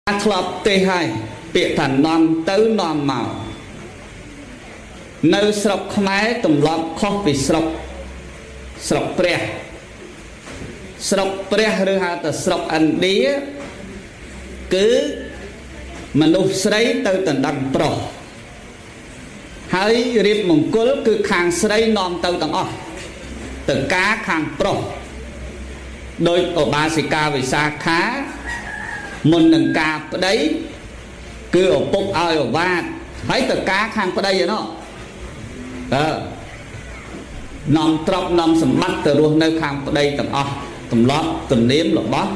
ធ្លាប់ទេហើយពាក្យថានាំទៅនាំមកនៅស្រុកខ្មែរទម្លាប់ខុសពីស្រុកស្រុកព្រះស្រុកព្រះឬហៅថាស្រុកឥណ្ឌាគឺមនុស្សស្រីទៅដណ្ដឹងប្រុសហើយរៀបមង្គលគឺខាងស្រីនាំទៅទាំងអស់ទៅការខាងប្រុសដោយឧបាសិកាវិសាខាមុននឹងការប្តីគឺឪពុកឲ្យឱវាទហើយទៅការខាងប្តីឯណោះអើនាំទ្រព្យនាំសម្បត្តិទៅរស់នៅខាងប្តីទាំងអស់ទម្លាប់ទំនៀមរបស់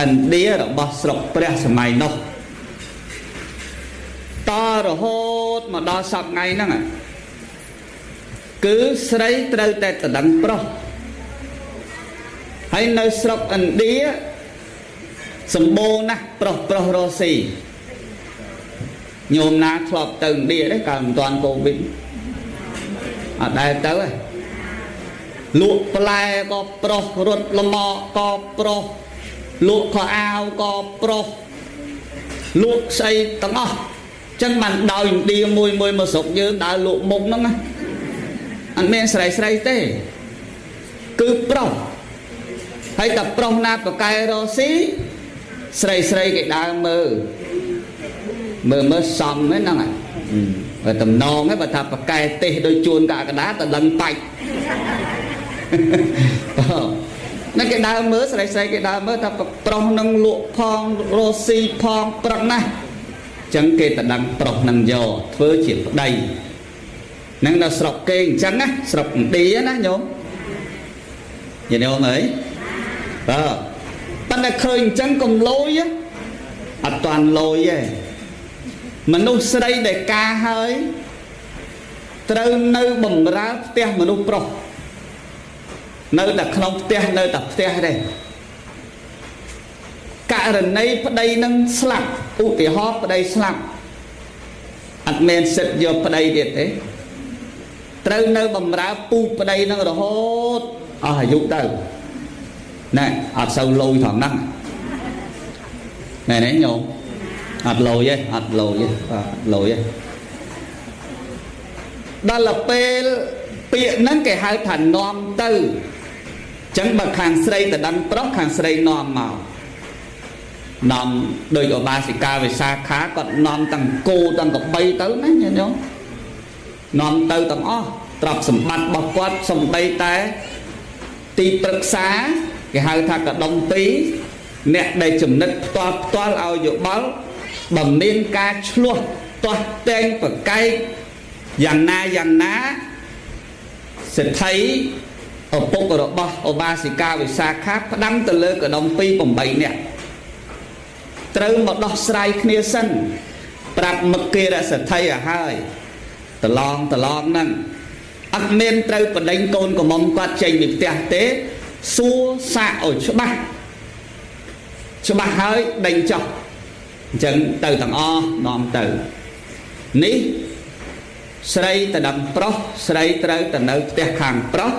ឥណ្ឌារបស់ស្រុកព្រះសម័យនោះតរហូតមកដល់សប្តាហ៍ថ្ងៃហ្នឹងគឺស្រីត្រូវតែតដឹងប្រុសហើយនៅស្រុកឥណ្ឌាសម្បូរណាស់ប្រុសប្រុសរស់ស៊ីញោមណាធ្លាប់ទៅឥណ្ឌាទេកាលមិនទាន់កូវីដអត់ដែលទៅទេលក់ផ្លែក៏ប្រុសរត់លមកក៏ប្រុសលក់ខោអាវក៏ប្រុសលក់ស្អីទាំងអស់ចឹងបានដោយឥណ្ឌាមួយមួយមកស្រុកយើងដើរលក់មុខហ្នឹងណាអត់មានស្រីស្រីទេគឺប្រុសហើយតែប្រុសណាប្រកែរស់ស៊ីស្រីស្រីគេដើរមើលមើលមើលសំហ្នឹងហ្នឹងបើតំណងហ្នឹងបើថាប្រកែទេសដូចជួនកកដាតដឹងបាច់ហ្នឹងគេដើរមើលស្រីស្រីគេដើរមើលថាប្រុសនឹងលក់ផងរស់ស៊ីផងប្រឹងណាស់ចឹងគេតដឹងប្រុសនឹងយកធ្វើជាប្តីនឹងនៅស្រុកគេអញ្ចឹងណាស្រុកឥណ្ឌាណាញោមញោមអើយបាទប៉ុន្តែឃើញអញ្ចឹងកុំលយអត់តាន់លយទេមនុស្សស្រីដែលការហើយត្រូវនៅបំរើផ្ទះមនុស្សប្រុសនៅតែក្នុងផ្ទះនៅតែផ្ទះទេករណីប្តីនឹងស្លាប់ឧទាហរណ៍ប្តីស្លាប់អត់មានសិទ្ធយកប្តីទៀតទេត្រូវនៅបំរើពូជប្តីនឹងរហូតអស់អាយុទៅណែអត់សូវលយថងហ្នឹងណែនេះញោមអត់លយទេអត់លយទេបាទអត់លយទេដល់ពេលពាក្យហ្នឹងគេហៅថានាំទៅអញ្ចឹងបើខាងស្រីទៅដឹងប្រុសខាងស្រីនាំមកនាំដោយឧបាសិកាវិសាខាគាត់នាំទាំងគោទាំងកបីទៅណាញាតិញោមនាំទៅទាំងអស់ទ្រព្យសម្បត្តិរបស់គាត់សំបីតែទីប្រឹក្សាគេហៅថាកដុំពីរអ្នកដែលចំណិតផ្ទាល់ផ្ទាល់ឲ្យយោបល់បើមានការឆ្លោះទាស់តែងប្រកែកយ៉ាងណាយ៉ាងណាសេដ្ឋីឪពុករបស់ឧបាសិកាវិសាខាផ្ដាំទៅលើកដុំពីរ8នាក់ត្រូវមកដោះស្រាយគ្នាសិនប្រាប់មគិរសេដ្ឋីឲ្យហើយតឡងតឡងហ្នឹងអត់មានត្រូវបដិញកូនកំមុំគាត់ចេញពីផ្ទះទេសួរសាកឲ្យច្បាស់ច្បាស់ហើយដេញចោះអញ្ចឹងទៅទាំងអស់នាំទៅនេះស្រីទៅដឹងប្រុសស្រីត្រូវទៅនៅផ្ទះខាងប្រុស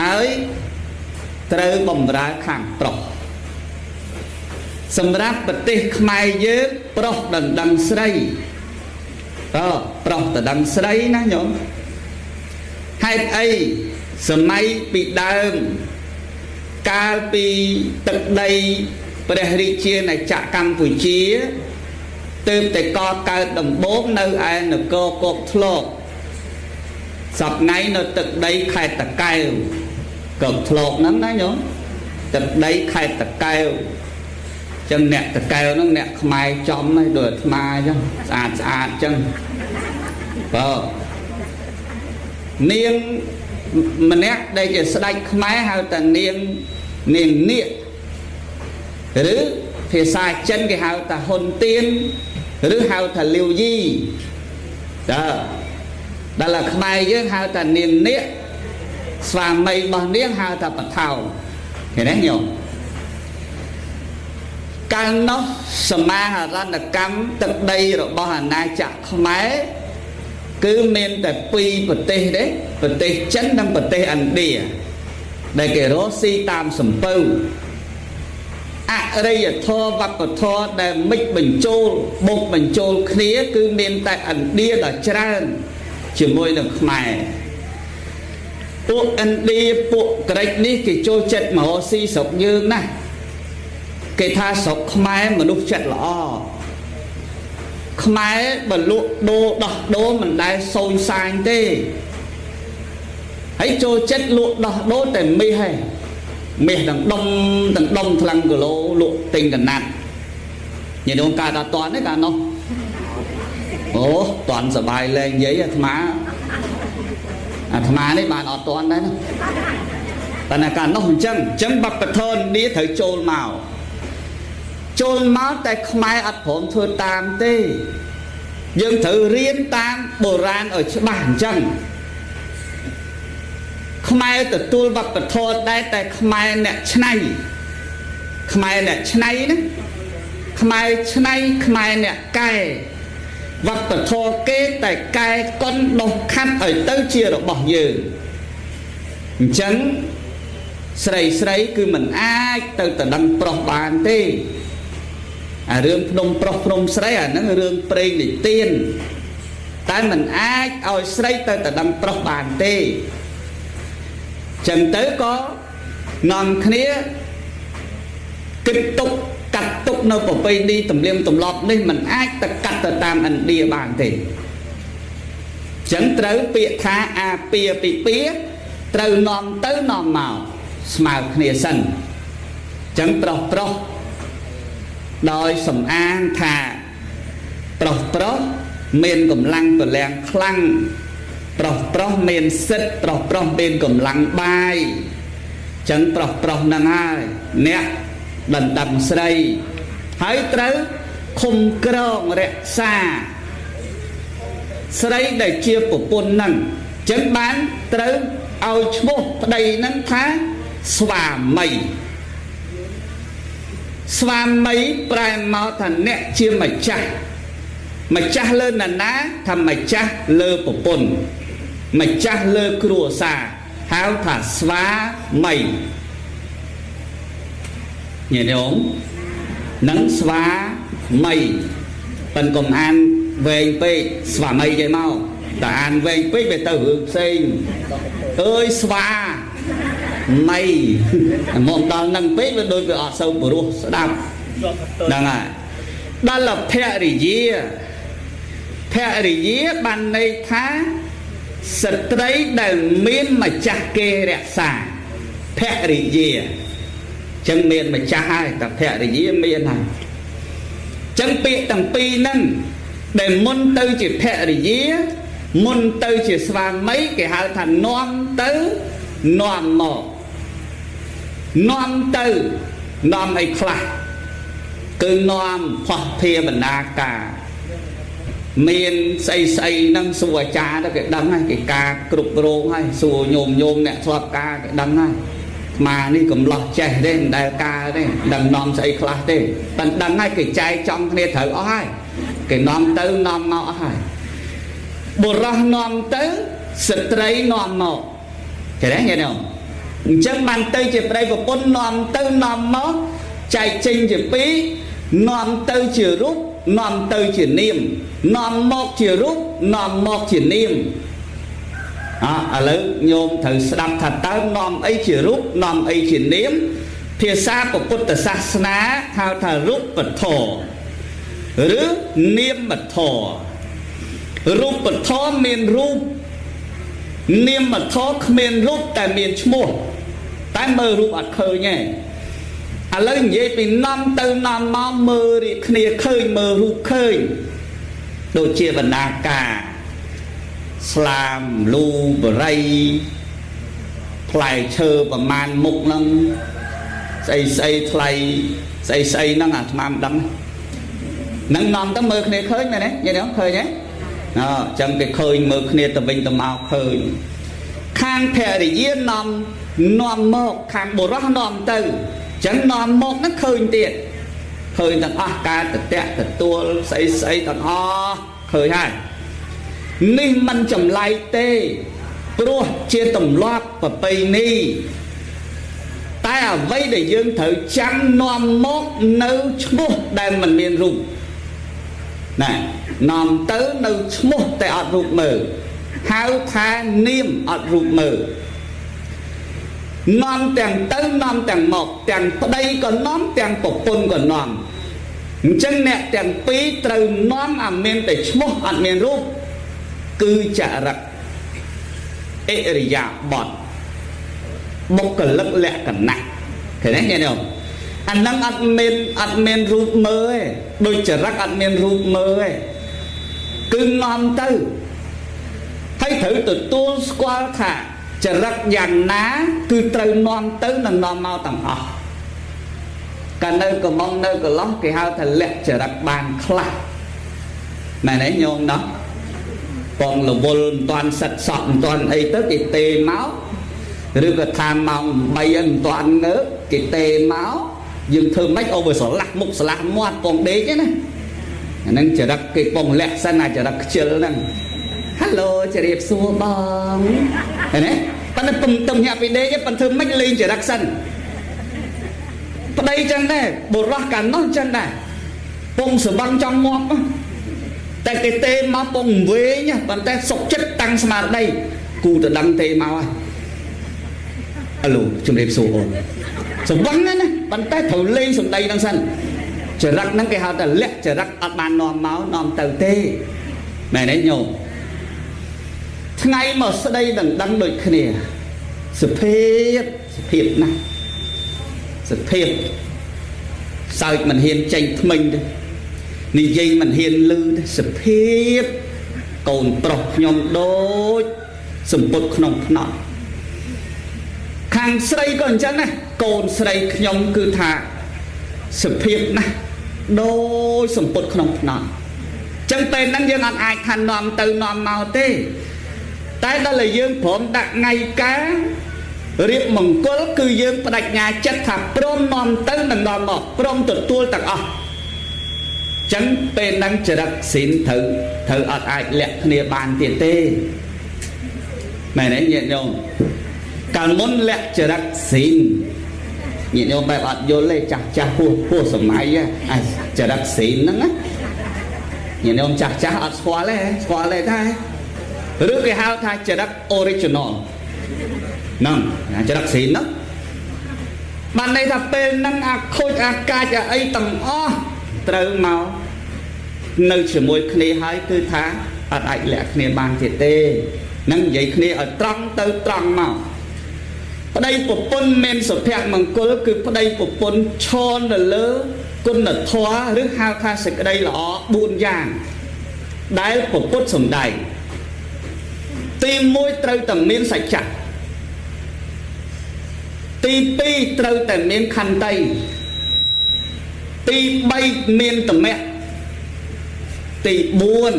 ហើយត្រូវបំរើខាងប្រុសសម្រាប់ប្រទេសខ្មែរយើងប្រុសដណ្ដឹងស្រីអើប្រុសដណ្ដឹងស្រីណាញោមហេតុអីសម័យពីដើមកាលពីទឹកដីព្រះរាជាណាចក្រកម្ពុជាទើបតែកកើតដំបូងនៅឯនគរគោកធ្លកសប្ថ្ងៃនៅទឹកដីខេត្តតាកែវគោកធ្លកហ្នឹងណាញោមទឹកដីខេត្តតាកែវចឹងអ្នកតាកែវហ្នឹងអ្នកខ្មែរចំហ្នឹងដូចអាត្មាចឹងស្អាតស្អាតចឹងបើនាងម្នាក់ដែលជាស្ដេចខ្មែរហៅថានាងនាងនាគឬភាសាចិនគេហៅថាហ៊ុនទៀនឬហៅថាលាវយីតើដល់តែខ្មែរយើងហៅថានាងនាគស្វាមីរបស់នាងហៅថាបថោឃើញទេញោមកាលនោះសមាហរណកម្មទឹកដីរបស់អាណាចក្រខ្មែរគឺមានតែពីរប្រទេសទេប្រទេសចិននិងប្រទេសឥណ្ឌាដែលគេរកស៊ីតាមសំពៅ អរិយធម៌វប្បធម៌ដែលមិចបញ្ចូលបូកបញ្ចូលគ្នាគឺមានតែឥណ្ឌាដ៏ច្រើនជាមួយនឹងខ្មែរពួកឥណ្ឌាពួកក្រិចនេះគេចូលចិត្តមហោស៊ីស្រុកយើងណាស់គេថាស្រុកខ្មែរមនុស្សចិត្តល្អខ្មែរបើលក់ដូរដោះដូរមិនដែលសូញសាញទេហើយចូលចិត្តលក់ដោះដូរតែមាសហេមាសទាំងដុំទាំងដុំថ្លឹងគីឡូលក់ទិញកណាត់ញាតិញោមកើតអត់តាន់ទេកាលនោះអូតាន់សបាយលែងនិយាយអាត្មាអាត្មានេះបានអត់តាន់ដែរណាប៉ុន្តែកាលនោះអញ្ចឹងអញ្ចឹងវប្បធម៌ឥណ្ឌាត្រូវចូលមកចូលមកតែខ្មែរអត់ព្រមធ្វើតាមទេយើងត្រូវរៀនតាមបុរាណឲ្យច្បាស់អញ្ចឹងខ្មែរទទួលវប្បធម៌ដែរតែខ្មែរអ្នកឆ្នៃខ្មែរអ្នកឆ្នៃណាខ្មែរឆ្នៃខ្មែរអ្នកកែវប្បធម៌គេតែកែកុនដុសខាត់ឲ្យទៅជារបស់យើងអញ្ចឹងស្រីស្រីគឺមិនអាចទៅតដឹងប្រុសបានទេអារឿងភ្នំប្រុសភ្នំស្រីអាហ្នឹងរឿងព្រេងនិទានតែមិនអាចឲ្យស្រីទៅតដឹងប្រុសបានទេចឹងទៅក៏នាំគ្នាគិតទុកកាត់ទុកនៅប្រពៃណីទំនៀមទម្លាប់នេះមិនអាចទៅកាត់ទៅតាមឥណ្ឌាបានទេចឹងត្រូវពាក្យថាអាពាពិពាត្រូវនាំទៅនាំមកស្មើគ្នាសិនចឹងប្រុសប្រុសដោយសំអាងថាប្រុសប្រុសមានកម្លាំងពលំខ្លាំងប្រុសប្រុសមានសិទ្ធប្រុសប្រុសមានកម្លាំងបាយចឹងប្រុសប្រុសហ្នឹងហើយអ្នកដណ្ដឹងស្រីហើយត្រូវឃុំក្រងរក្សាស្រីដែលជាប្រពន្ធហ្នឹងចឹងបានត្រូវឲ្យឈ្មោះប្តីហ្នឹងថាស្វាមីស្វាមីប្រែមកថាអ្នកជាម្ចាស់ម្ចាស់លើនរណាថាម្ចាស់លើប្រពន្ធម្ចាស់លើគ្រួសារហៅថាស្វាមីញាតិញោមនឹងស្វាមីប៉ិនកុំអានវែងពេកស្វាមីគេមកតែអានវែងពេកវាទៅរឿងផ្សេងអើយស្វាមីមកដល់នឹងពេកវាដូចវាអត់សូវព្រោះស្ដាប់ហ្នឹងហើយដល់ភរិយាភរិយាបានន័យថាស្ត្រីដែលមានម្ចាស់គេរក្សាភរិយាចឹងមានម្ចាស់ហើយតែភរិយាមានហើយចឹងពាក្យទាំងពីរហ្នឹងដែលមុនទៅជាភរិយាមុនទៅជាស្វាមីគេហៅថានាំទៅនាំមកនាំទៅនាំអីខ្លះគឺនាំផោះភាបណ្ដាការមានស្អីស្អីហ្នឹងសួរអាចារ្យទៅគេដឹងហើយគេការគ្រប់រោងហើយសួរញោមញោមអ្នកធ្លាប់ការគេដឹងហើយអាមានេះកំឡោះចេះទេមិនដែលការទេដឹងនាំស្អីខ្លះទេតែដឹងហើយគេចែកចង់គ្នាត្រូវអស់ហើយគេនាំទៅនាំមកអស់ហើយបុរសនាំទៅស្ត្រីនាំមកចេះទេញាតិញោមអញ្ចឹងបានទៅជាប្តីប្រពន្ធនាំទៅនាំមកចែកចេញជាពីរនាំទៅជារូបនាំទៅជានាមនាំមកជារូបនាំមកជានាមអឥឡូវញោមត្រូវស្ដាប់ថាតើនាំអីជារូបនាំអីជានាមភាសាពុទ្ធសាសនាហៅថារូបធម៌ឬនាមធម៌រូបធម៌មានរូបនាមធម៌គ្មានរូបតែមានឈ្មោះតែមើលរូបអត់ឃើញទេឥឡូវនិយាយពីនាំទៅនាំមកមើលរៀបគ្នាឃើញមើលរូបឃើញដូចជាបណ្ដាការស្លាមលូបរិយផ្លែឈើប្រមាណមុខហ្នឹងស្អីស្អីថ្លៃស្អីស្អីហ្នឹងអាត្មាមិនដឹងហ្នឹងនាំទៅមើលគ្នាឃើញមែនទេនិយាយឃើញទេអញ្ចឹងគេឃើញមើលគ្នាទៅវិញទៅមកឃើញខាងភរិយានាំនាំមកខាងបុរសនាំទៅអញ្ចឹងនាំមកហ្នឹងឃើញទៀតឃើញទាំងអស់ការតតាក់ទទួលស្អីស្អីទាំងអស់ឃើញហើយនេះមិនចម្លែកទេព្រោះជាទម្លាប់ប្រពៃណីតែ តែអ្វីដែលយើងត្រូវចាំនាំមកនៅឈ្មោះដែលមិនមានរូបណានាំទៅនៅឈ្មោះតែអត់រូបមើលហៅថានាមអត់រូបមើលនាំទាំងទៅនាំទាំងមកទាំងប្តីក៏នាំទាំងប្រពន្ធក៏នាំអញ្ចឹងអ្នកទាំងពីរត្រូវនាំអាមានតែឈ្មោះអត់មានរូបគឺចរិតឥរិយាបថបុគ្គលិកលក្ខណៈឃើញទេញាតិញោមអានឹងអត់មានរូបមើលទេដូចចរិតអត់មានរូបមើលទេគឺនាំទៅហើយត្រូវទទួលស្គាល់ថាចរិតយ៉ាងណាគឺត្រូវនាំទៅនិងនាំមកទាំងអស់កាលនៅកំងនៅកន្លោះគេហៅថាលក្ខចរិតបានខ្លះមែនទេញោមណោះបងរវល់មិនតាន់សិតសក់មិនតាន់អីទៅគេទេមកឬក៏ថាម៉ោង8មិនតាន់ងើបគេទេមកយើងធ្វើម៉េចអូវាស្រឡះមុខស្រឡះមាត់ពងដេកណាអាហ្នឹងចរិតគេពងលាក់សិនអាចរិតខ្ជិលហ្នឹងហៅឡូជរាបសួរបងឃើញទេប៉ុន្តែពុំទៅញាក់ពីដេកទេប៉ុន្តែធ្វើម៉េចលេងចរិតសិនប្តីចឹងដែរបុរសកាលនោះចឹងដែរពងស្វឹងចង់ងាប់តែគេទេមកពងវែងប៉ុន្តែសុកចិត្តតាំងស្មារតីគូទៅដឹងទេមកហើយអាឡូជំរាបសួរអូនស្វឹងណាប៉ុន្តែត្រូវលេងសម្ដីហ្នឹងសិនចរិតហ្នឹងគេហៅថាលក្ខចរិតអត់បាននាំមកនាំទៅទេមែនទេញោមថ្ងៃមកស្ដីដណ្ដឹងដូចគ្នាសុភាពសុភាពណាស់សុភាពសើចមិនហ៊ានចេញថ្មិញទេនិយាយមិនហ៊ានលឺទេសុភាពកូនប្រុសខ្ញុំដូចសម្ពុតក្នុងភ្នត់ខាងស្រីក៏អញ្ចឹងណាកូនស្រីខ្ញុំគឺថាសុភាពណាស់ដូចសម្ពុតក្នុងភ្នត់ចឹងពេលហ្នឹងយើងអត់អាចថានាំទៅនាំមកទេតែដល់តែយើងព្រមដាក់ថ្ងៃការរៀបមង្គលគឺយើងបដិញ្ញាចិត្តថាព្រមនាំទៅនិងនាំមកព្រមទទួលទាំងអស់ចឹងពេលហ្នឹងចរិតស៊ីនត្រូវអត់អាចលាក់គ្នាបានទៀតទេមែនទេញាតិញោមកាលមុនលាក់ចរិតស៊ីនញាតិញោមបែបអត់យល់ទេចាស់ចាស់ហួសសម័យអាចរិតស៊ីនហ្នឹងណាញាតិញោមចាស់ចាស់អត់ស្គាល់ទេស្គាល់ទេថាឬគេហៅថាចរិត original ហ្នឹងចរិតស៊ីនហ្នឹងបានន័យថាពេលហ្នឹងអាខូចអាកាចអាអីទាំងអស់ត្រូវមកនៅជាមួយគ្នាហើយគឺថាអត់អាចលាក់គ្នាបានទៀតទេនឹងនិយាយគ្នាឲ្យត្រង់ទៅត្រង់មកប្តីប្រពន្ធមានសុភមង្គលគឺប្តីប្រពន្ធឈរនៅលើគុណធម៌ឬហៅថាសេចក្តីល្អ4យ៉ាងដែលពុទ្ធសម្ដែងទី1ត្រូវតែមានសច្ចៈទី2ត្រូវតែមានខន្តីទី3មានសមៈទី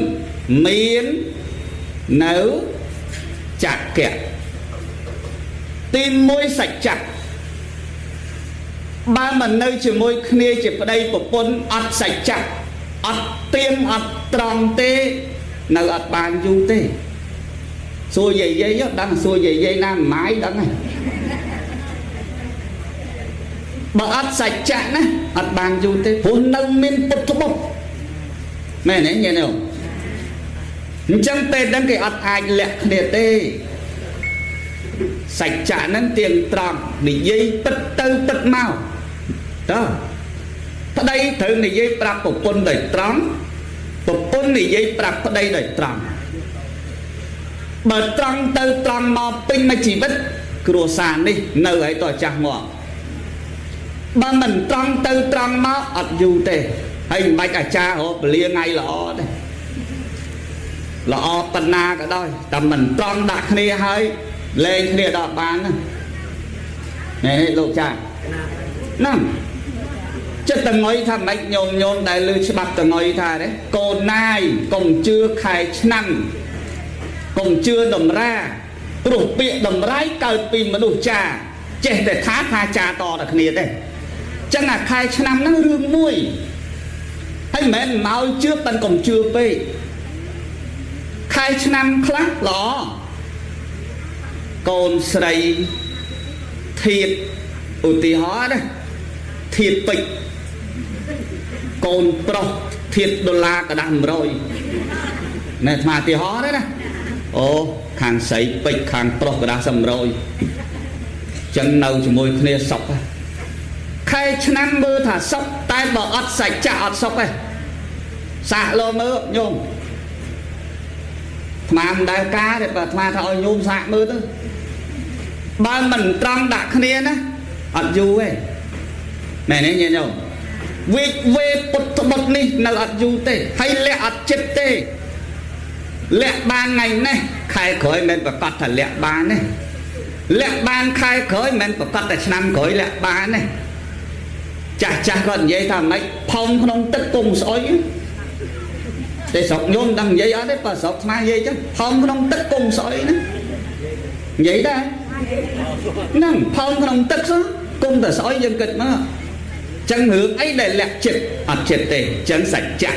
4មាននៅចក្កៈទី1សច្ចៈបើមិននៅជាមួយគ្នាជាប្តីប្រពន្ធអត់សច្ចៈអត់ទៀងអត់ត្រង់ទេនៅអត់បានយូរទេសួរយាយៗដឹងសួរយាយៗណាម៉ាយដឹងហើយបើអត់សច្ចៈណាអត់បានយូរទេព្រោះនៅមានពុទ្ធបុត្រមែនទេញាតិញោមអញ្ចឹងពេលហ្នឹងគេអត់អាចលាក់គ្នាទេសច្ចៈហ្នឹងទៀងត្រង់និយាយពិតទៅពិតមកតើប្តីត្រូវនិយាយប្រាប់ប្រពន្ធដោយត្រង់ប្រពន្ធនិយាយប្រាប់ប្តីដោយត្រង់បើត្រង់ទៅត្រង់មកពេញមួយជីវិតគ្រួសារនេះនៅឲ្យតចាស់ងាប់បើមិនត្រង់ទៅត្រង់មកអត់យូរទេហើយមិនបាច់អាចារ្យរកពលាថ្ងៃល្អទេល្អប៉ុណ្ណាក៏ដោយតែមិនត្រង់ដាក់គ្នាហើយលែងគ្នាដល់បានណានេះលោកចាហ្នឹងចិត្តតងុយថាមិនញោមញោមដែលលើច្បាប់តងុយថាទេកូនណាយកុំជឿខែឆ្នាំកុំជឿតម្រាព្រោះពាក្យតម្រាយកើតពីមនុស្សចាចេះតែថាចាតតែគ្នាទេចឹងអាខែឆ្នាំហ្នឹងរឿងមួយហើយមិនមែនមកជឿប៉ិនកុំជឿពេកខែឆ្នាំខ្លះល្អកូនស្រីធៀប ឧទាហរណ៍ណា ធាតពេជ្រកូនប្រុសធាតដុល្លារក្រដាស100ណែអាត្មាឧទាហរណ៍ណាអូខាងស្រីពេជ្រខាងប្រុសក្រដាស100ចឹងនៅជាមួយគ្នាសុខខែឆ្នាំមើលថាសុខតែបើអត់សច្ចៈអត់សុខទេសាកលោមើលញោមអាត្មាមិនដែលការទេបើអាត្មាថាឲ្យញោមសាកមើលទៅបើមិនត្រង់ដាក់គ្នាណាអត់យូរទេមែនទេញាតិញោមវិវេពុទ្ធបុត្រនេះនៅអត់យូរទេហើយលាក់អត់ចិត្តទេលាក់បានថ្ងៃនេះខែក្រោយមិនប្រកាសថាលាក់បានទេលាក់បានខែក្រោយមិនប្រកាសតែឆ្នាំក្រោយលាក់បានទេចាស់ចាស់គាត់និយាយថាម៉េចផុំក្នុងទឹកគង់ស្អុយទេស្រុកញោមដឹងនិយាយអត់ទេបើស្រុកស្មានិយាយចឹងផុំក្នុងទឹកគង់ស្អុយណានិយាយដែរហ្នឹងផុំក្នុងទឹកសោះគង់តែស្អុយយើងគិតមកចឹងរឿងអីដែលលាក់ចិត្តអត់ចិត្តទេចឹងសច្ចៈ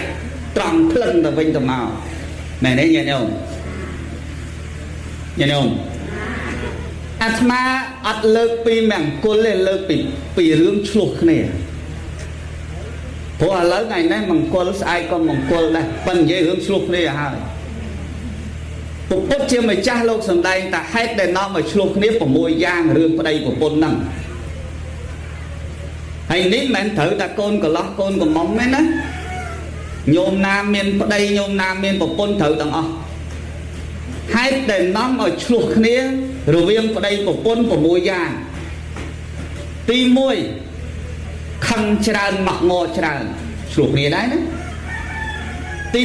ត្រង់ភ្លឹងទៅវិញទៅមកមែនទេញាតិញោមញាតិញោមអាត្មាអត់លើកពីមង្គលទេលើកពីរឿងឆ្លោះគ្នាព្រោះឥឡូវថ្ងៃនេះមង្គលស្អែកក៏មង្គលដែរប៉ុន្តែនិយាយរឿងឆ្លោះគ្នាហើយពុទ្ធជាម្ចាស់លោកសំដែងតែហេតុដែលនាំឲ្យឆ្លោះគ្នា6យ៉ាងរឿងប្តីប្រពន្ធហ្នឹងហើយនេះមិនមែនត្រូវតែកូនកន្លោះកូនកំមុំទេណាញោមណាមានប្តីញោមណាមានប្រពន្ធត្រូវទាំងអស់ហេតុដែលនាំឲ្យឆ្លោះគ្នារវាងប្តីប្រពន្ធ6យ៉ាងទី1ខឹងច្រើនម៉ក់ងច្រើនឆ្លោះគ្នាដែរណាទី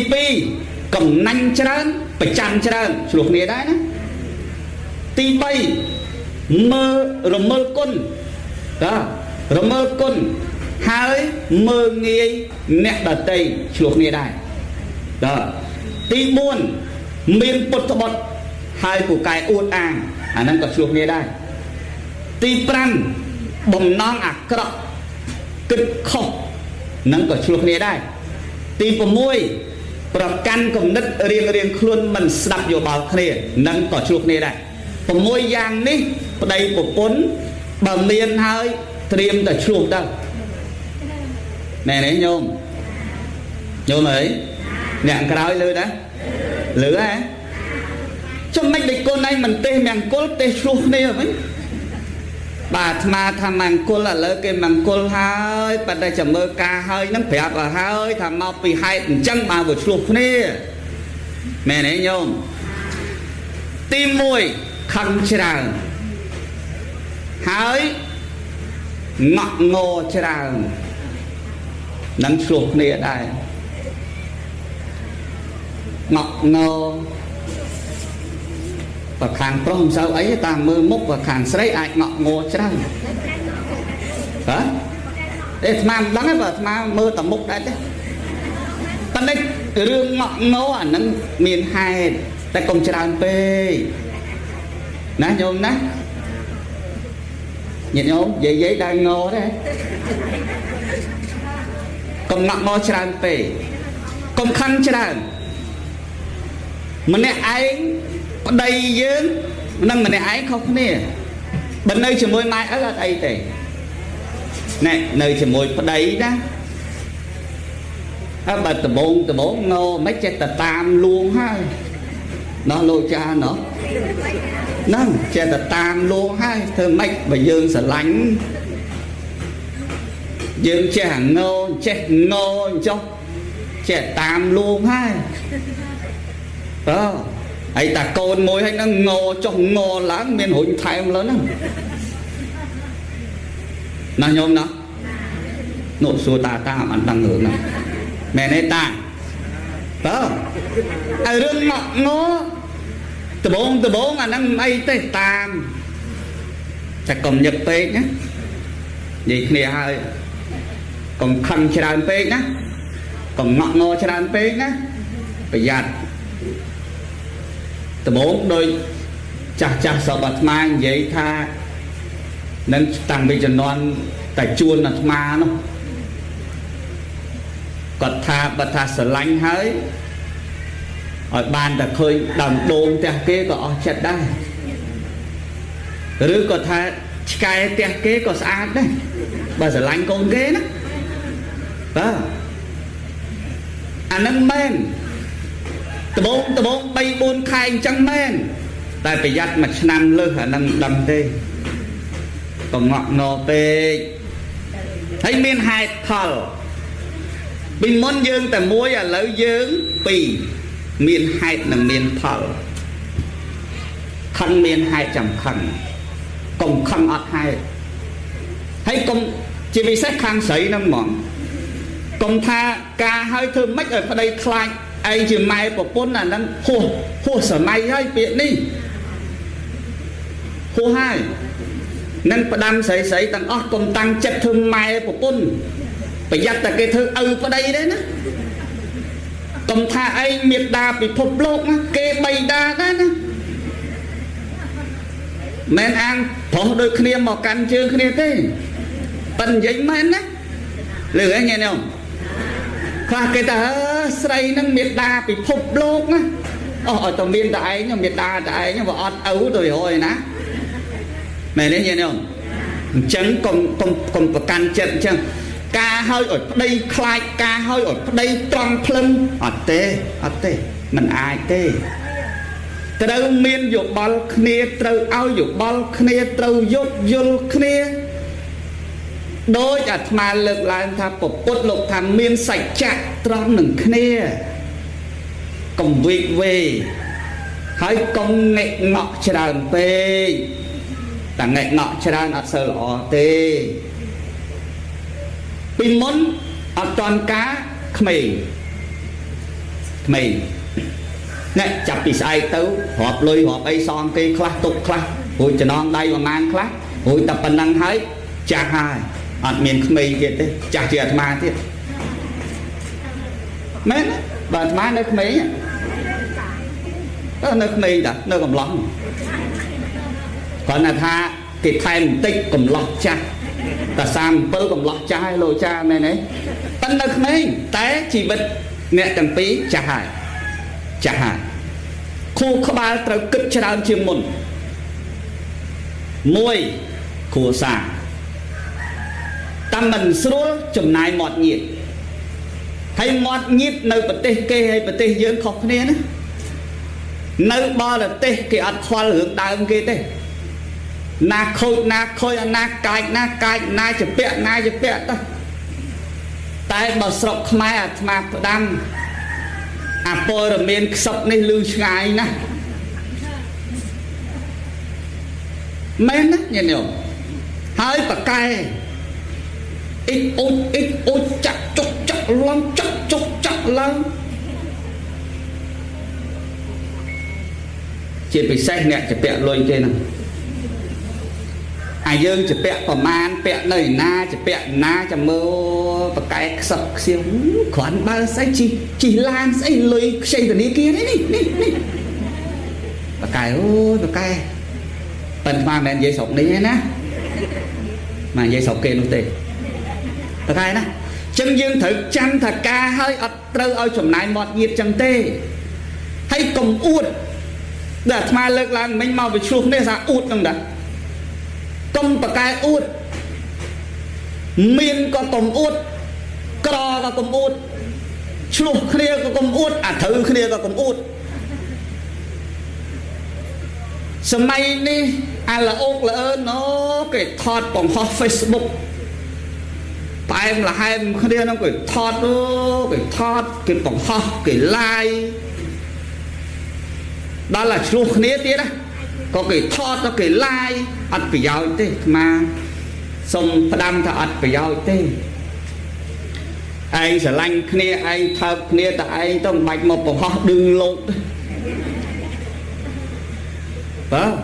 2កំណាញ់ច្រើនប្រចាំច្រើនឆ្លោះគ្នាដែរណាទី3មើលរមិលគុណតារមិលគុណហើយមើលងាយអ្នកដតីឆ្លោះគ្នាដែរតាទី4មានពុទ្ធបុត្រហើយពូកែអួតអាងអាហ្នឹងក៏ឆ្លោះគ្នាដែរទី5បំណងអាក្រក់គិតខុសហ្នឹងក៏ឆ្លោះគ្នាដែរទី6ប្រកាន់គំនិតរៀងរៀងខ្លួនមិនស្ដាប់យោបល់គ្នានឹងក៏ឆ្លោះគ្នាដែរ6យ៉ាងនេះប្តីប្រពន្ធបើមានហើយត្រៀមតែឆ្លោះទៅណែនេះញោមញោមអើយអ្នកក្រោយលឺដែរលឺហ៎ចំណុចដែលកូនឯងមិនទេមង្គលទេឆ្លោះគ្នាវិញបាទអាត្មាថាមង្គលឥឡូវគេមង្គលហើយប៉ុន្តែចាំមើលការហើយនឹងប្រាប់ឲ្យហើយថាមកពីហេតុអញ្ចឹងបានវាឆ្លោះគ្នាមែនទេញោមទី1ខឹងច្រើនហើយងក់ងច្រើននឹងឆ្លោះគ្នាដែរងក់ងបើខាងប្រុសមិនសូវអីតាមមើលមុខបើខាងស្រីអាចងក់ងច្រើនហ៎ទេអាត្មាមិនដឹងទេបើអាត្មាមើលតែមុខដែរទេប៉ុន្តែរឿងងក់ងអាហ្នឹងមានហេតុតែកុំច្រើនពេកណាញោមណាញាតិញោមយាយៗដែរងទេកុំងក់ងច្រើនពេកកុំខឹងច្រើនម្នាក់ឯងប្តីយើងនិងម្នាក់ឯងខុសគ្នាបើនៅជាមួយម៉ែឪអត់អីទេណែនៅជាមួយប្តីណាអើបើដបងងមិនចេះតែតាមលួងហើយណោះលោកចាណោះហ្នឹងចេះតែតាមលួងហើយធ្វើម៉េចបើយើងស្រឡាញ់យើងចេះអាងចេះងចុះចេះតាមលួងហើយអើហើយតាកូនមួយហើយនឹងងចុះងឡើងមានរុញថែមលើហ្នឹងណាញោមណានោះសួរតាតាអត់ដឹងរឿងហ្នឹងមែនទេតាបើហើយរឿងងក់ងដបងអាហ្នឹងមិនអីទេតាមតែកុំញឹកពេកណានិយាយគ្នាហើយកុំខឹងច្រើនពេកណាកុំងក់ងច្រើនពេកណាប្រយ័ត្នដបងដោយចាស់ចាស់សពអាត្មានិយាយថានឹងតាំងពីជំនាន់តែជួនអាត្មានោះគាត់ថាបើថាស្រឡាញ់ហើយឲ្យបានតែឃើញដើមដូងផ្ទះគេក៏អស់ចិត្តដែរឬក៏ថា ឆ្កែផ្ទះគេក៏ស្អាតដែរបើស្រឡាញ់កូនគេណាបាទអានឹងមែនដបងដបង3 4ខែអញ្ចឹងមែនតែប្រយ័ត្នមួយឆ្នាំលើសអានឹងដឹងទេកងក់ងពេកហើយមានហេតុផលពីមុនយើងតែមួយឥឡូវយើងពីរមានហេតុនិងមានផលខឹងមានហេតុចាំខឹងកុំខឹងអត់ហេតុហើយកុំជាពិសេសខាងស្រីហ្នឹងហ្មងកុំថាការឲ្យធ្វើម៉េចឲ្យប្តីខ្លាចឯងជាម៉ែប្រពន្ធអាហ្នឹងហួសហួសសម័យហើយពាក្យនេះហួសហើយនឹងផ្ដាំស្រីស្រីទាំងអស់កុំតាំងចិត្តធ្វើម៉ែប្រពន្ធប្រយ័ត្នតែគេធ្វើឪប្តីដែរណាកុំថាឯងមេដាពិភពលោកណាគេបីដាដែរណាមិនអាងប្រុសដូចគ្នាមកកាន់ជើងគ្នាទេប៉ិននិយាយមែនណាលឺហ៎ញ៉ែញោមខ្លះគេថាស្រីហ្នឹងមេដាពិភពលោកណាអស់ឲ្យតែមានតែឯងមេដាតែឯងបើអត់ឪទៅរយណាមែនទេញ៉ែញោមអញ្ចឹងកុំកុំកុំប្រកាន់ចិត្តអញ្ចឹងការឲ្យឲ្យប្តីខ្លាចការឲ្យឲ្យប្តីត្រង់ភ្លឹងអត់ទេអត់ទេមិនអាចទេត្រូវមានយោបល់គ្នាត្រូវឲ្យយោបល់គ្នាត្រូវយោគយល់គ្នាដោយអាត្មាលើកឡើងថាពពុទ្ធលោកថាមានសច្ចៈត្រង់នឹងគ្នាកុំវិវេហើយកុំងែកងក់ច្រើនពេកតែងែកងក់ច្រើនអត់សូវល្អទេពីមុនអត់តន់ការក្មេងក្មេងណែចាប់ពីស្អែកទៅរាប់លុយរាប់អីសងគេខ្លះទុកខ្លះរួចចំណងដៃប្រមាណខ្លះរួចតែប៉ុណ្ណឹងហើយចាស់ហើយអត់មានក្មេងទៀតទេចាស់ជាអាត្មាទៀតមែនបើអាត្មានៅក្មេងនៅក្មេងតានៅកំឡោះគ្រាន់តែថាគេថែមបន្តិចកំឡោះចាស់តែ37កំឡោះចាស់ហើយលោកចាមែនទេប៉ុន្តែនៅក្មេងតែជីវិតអ្នកទាំងពីរចាស់ហើយចាស់ហើយខួរក្បាលត្រូវគិតច្រើនជាងមុនមួយគ្រួសារតាមមិនស្រួលចំណាយមាត់ញាតហើយមាត់ញាតនៅប្រទេសគេហើយប្រទេសយើងខុសគ្នាណានៅបរទេសគេអត់ខ្វល់រឿងដើមគេទេណាខូចណាខូចណាកាចណាកាចណាជាពាក់ណាជាពាក់ទៅតែបើស្រុកខ្មែរអាត្មាផ្ដាំអាព័ត៌មានខ្សឹបនេះលឺឆ្ងាយណាស់មែនណាញាតិញោមហើយបកែអ៊ីចអ៊ុចអ៊ីចអ៊ុចចាក់ចុកចាក់ឡើងចាក់ចុកចាក់ឡើងជាពិសេសអ្នកជាពាក់លុយគេហ្នឹងអាយើងជាពាក់ប្រមាណពាក់នៅណាជាពាក់ណាចាំមើលបកែខ្សឹបខ្សៀវគ្រាន់បើស្អីជីជីឡានស្អីលុយខ្ចីធនាគារនេះនេះនេះបកែអូយបកែប៉ិនស្មានមិនមែននិយាយស្រុកនេះទេណាមកនិយាយស្រុកគេនោះទេបកែណាចឹងយើងត្រូវចាំថាការឲ្យអត់ត្រូវឲ្យចំណាយមាត់ញាតចឹងទេហើយកុំអួតដែលអាត្មាលើកឡើងមិញមកវាឆ្លោះគ្នាថាអួតហ្នឹងដែរកុំបកែអួតមានក៏កុំអួតក្រក៏កុំអួតឆ្លោះគ្នាក៏កុំអួតអាត្រូវគ្នាក៏កុំអួតសម័យនេះអាល្អោកល្អើណូគេថតបង្ហោះ Facebook ផ្អែមល្ហែមគ្នាហ្នឹងគេថតអូគេថតគេបង្ហោះគេ live ដល់តែឆ្លោះគ្នាទៀតណាក៏គេថតទៅគេ live អត់ប្រយោជន៍ទេអាត្មាសូមផ្ដាំថាអត់ប្រយោជន៍ទេឯងស្រឡាញ់គ្នាឯងថើបគ្នាតែឯងទៅមិនបាច់មកបង្ហោះឌឺលោកទេបាទ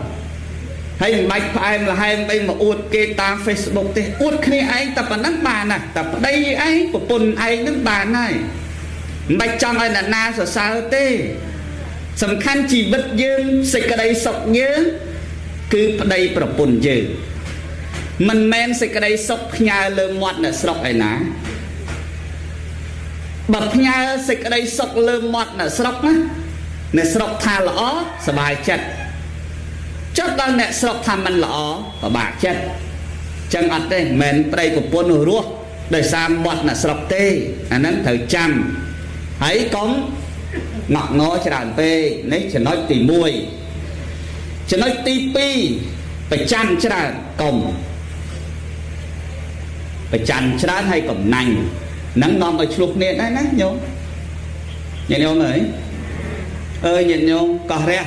ហើយមិនបាច់ផ្អែមល្ហែមអីមកអួតគេតាម Facebook ទេអួតគ្នាឯងតែប៉ុណ្ណឹងបានណាតែប្តីឯងប្រពន្ធឯងនឹងបានហើយមិនបាច់ចង់ឲ្យអ្នកណាសរសើរទេសំខាន់ជីវិតយើងសេចក្តីសុខយើងគឺប្តីប្រពន្ធយើងមិនមែនសេចក្តីសុខផ្ញើលើមាត់អ្នកស្រុកឯណាបើផ្ញើសេចក្តីសុខលើមាត់អ្នកស្រុកណាអ្នកស្រុកថាល្អសប្បាយចិត្តច ចុះដល់អ្នកស្រុកថាមិនល្អពិបាកចិត្តចឹងអត់ទេមិនមែនប្តីប្រពន្ធរស់ដោយសារមាត់អ្នកស្រុកទេអាហ្នឹងត្រូវចាំហើយកុំងក់ងច្រើនពេកនេះចំណុចទី1ចំណុចទី2ប្រច័នច្រើនកុំប្រច័នច្រើនហើយកំណាញ់ហ្នឹងនាំឲ្យឆ្លោះគ្នាដែរណាញោមញាតិញោមអើយអើយញាតិញោមកោះរះ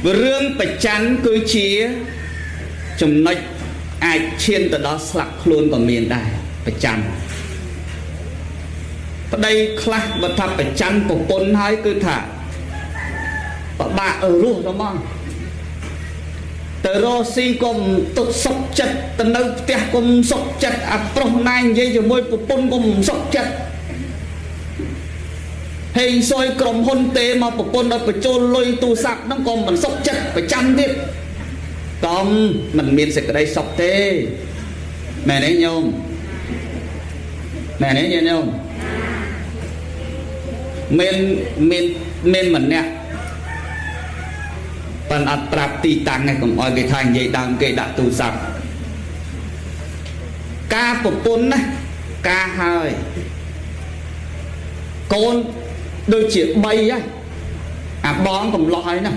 រឿងប្រច័នគឺជាចំណុចអាចឈានទៅដល់ស្លាប់ខ្លួនក៏មានដែរប្រច័នប្តីខ្លះបើថាប្រច័នប្រពន្ធហើយគឺថាពិបាករស់ទៅហ្មងទៅរកស៊ីក៏ទុកសុកចិត្តទៅនៅផ្ទះក៏សុកចិត្តអាប្រុសណានិយាយជាមួយប្រពន្ធក៏សុកចិត្តហេងសុយក្រុមហ៊ុនទេមកប្រពន្ធដល់បញ្ចូលលុយទូរស័ព្ទហ្នឹងក៏មិនសុកចិត្តប្រចាំទៀតកំមិនមានសេចក្តីសុខទេមែនទេញោមមែនទេញោមមានមានមានម្នាក់ប៉ិនអត់ប្រាប់ទីតាំងឯងកុំឲ្យគេថានិយាយដើមគេដាក់ទូរស័ព្ទការប្រពន្ធណាការហើយកូនដូចជា3ហើយអាបងកំឡោះហើយណា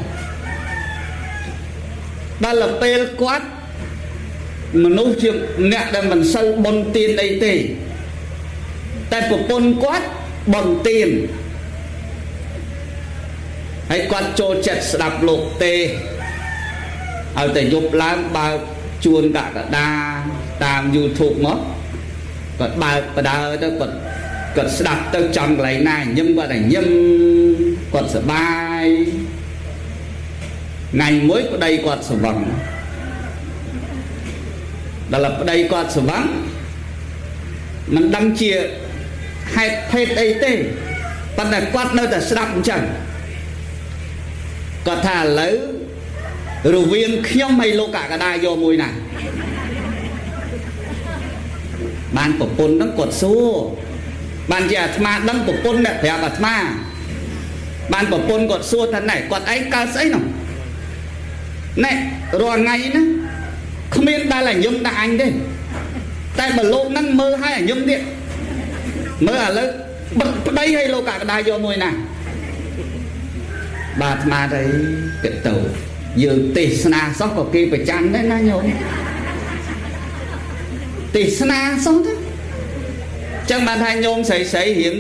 ដល់ពេលគាត់មនុស្សជាអ្នកដែលមិនសូវបុណ្យទានអីទេតែប្រពន្ធគាត់បុណ្យទានហើយគាត់ចូលចិត្តស្ដាប់លោកទេឲ្យតែយប់ឡើងបើកជួនកកដាតាម YouTube មកគាត់បើកបដើទៅគាត់ស្ដាប់ទៅចំកន្លែងណាញឹមគាត់តែញឹមគាត់សប្បាយថ្ងៃមួយប្តីគាត់ស្វឹងដល់ប្តីគាត់ស្វឹងមិនដឹងជាហេតុភេទអីទេប៉ុន្តែគាត់នៅតែស្ដាប់អញ្ចឹងគាត់ថាឥឡូវរវាងខ្ញុំហើយលោកកកដាយកមួយណាបានប្រពន្ធហ្នឹងគាត់សួរបានជាអាត្មាដឹងប្រពន្ធអ្នកប្រាប់អាត្មាបានប្រពន្ធគាត់សួរថាណែគាត់ឯងកើតស្អីនោះណែរាល់ថ្ងៃណាគ្មានដែលឲ្យញឹមដាក់អញទេតែបើលោកហ្នឹងមើលឲ្យញឹមទៀតមើលឥឡូវបិទប្តីឲ្យលោកកកដាយកមួយណាបាទអាត្មាទៅគិតទៅយើងទេសនាសោះក៏គេប្រច័នដែរណាញោមទេសនាសោះទៅចឹងបានថាញោមស្រីស្រីរៀង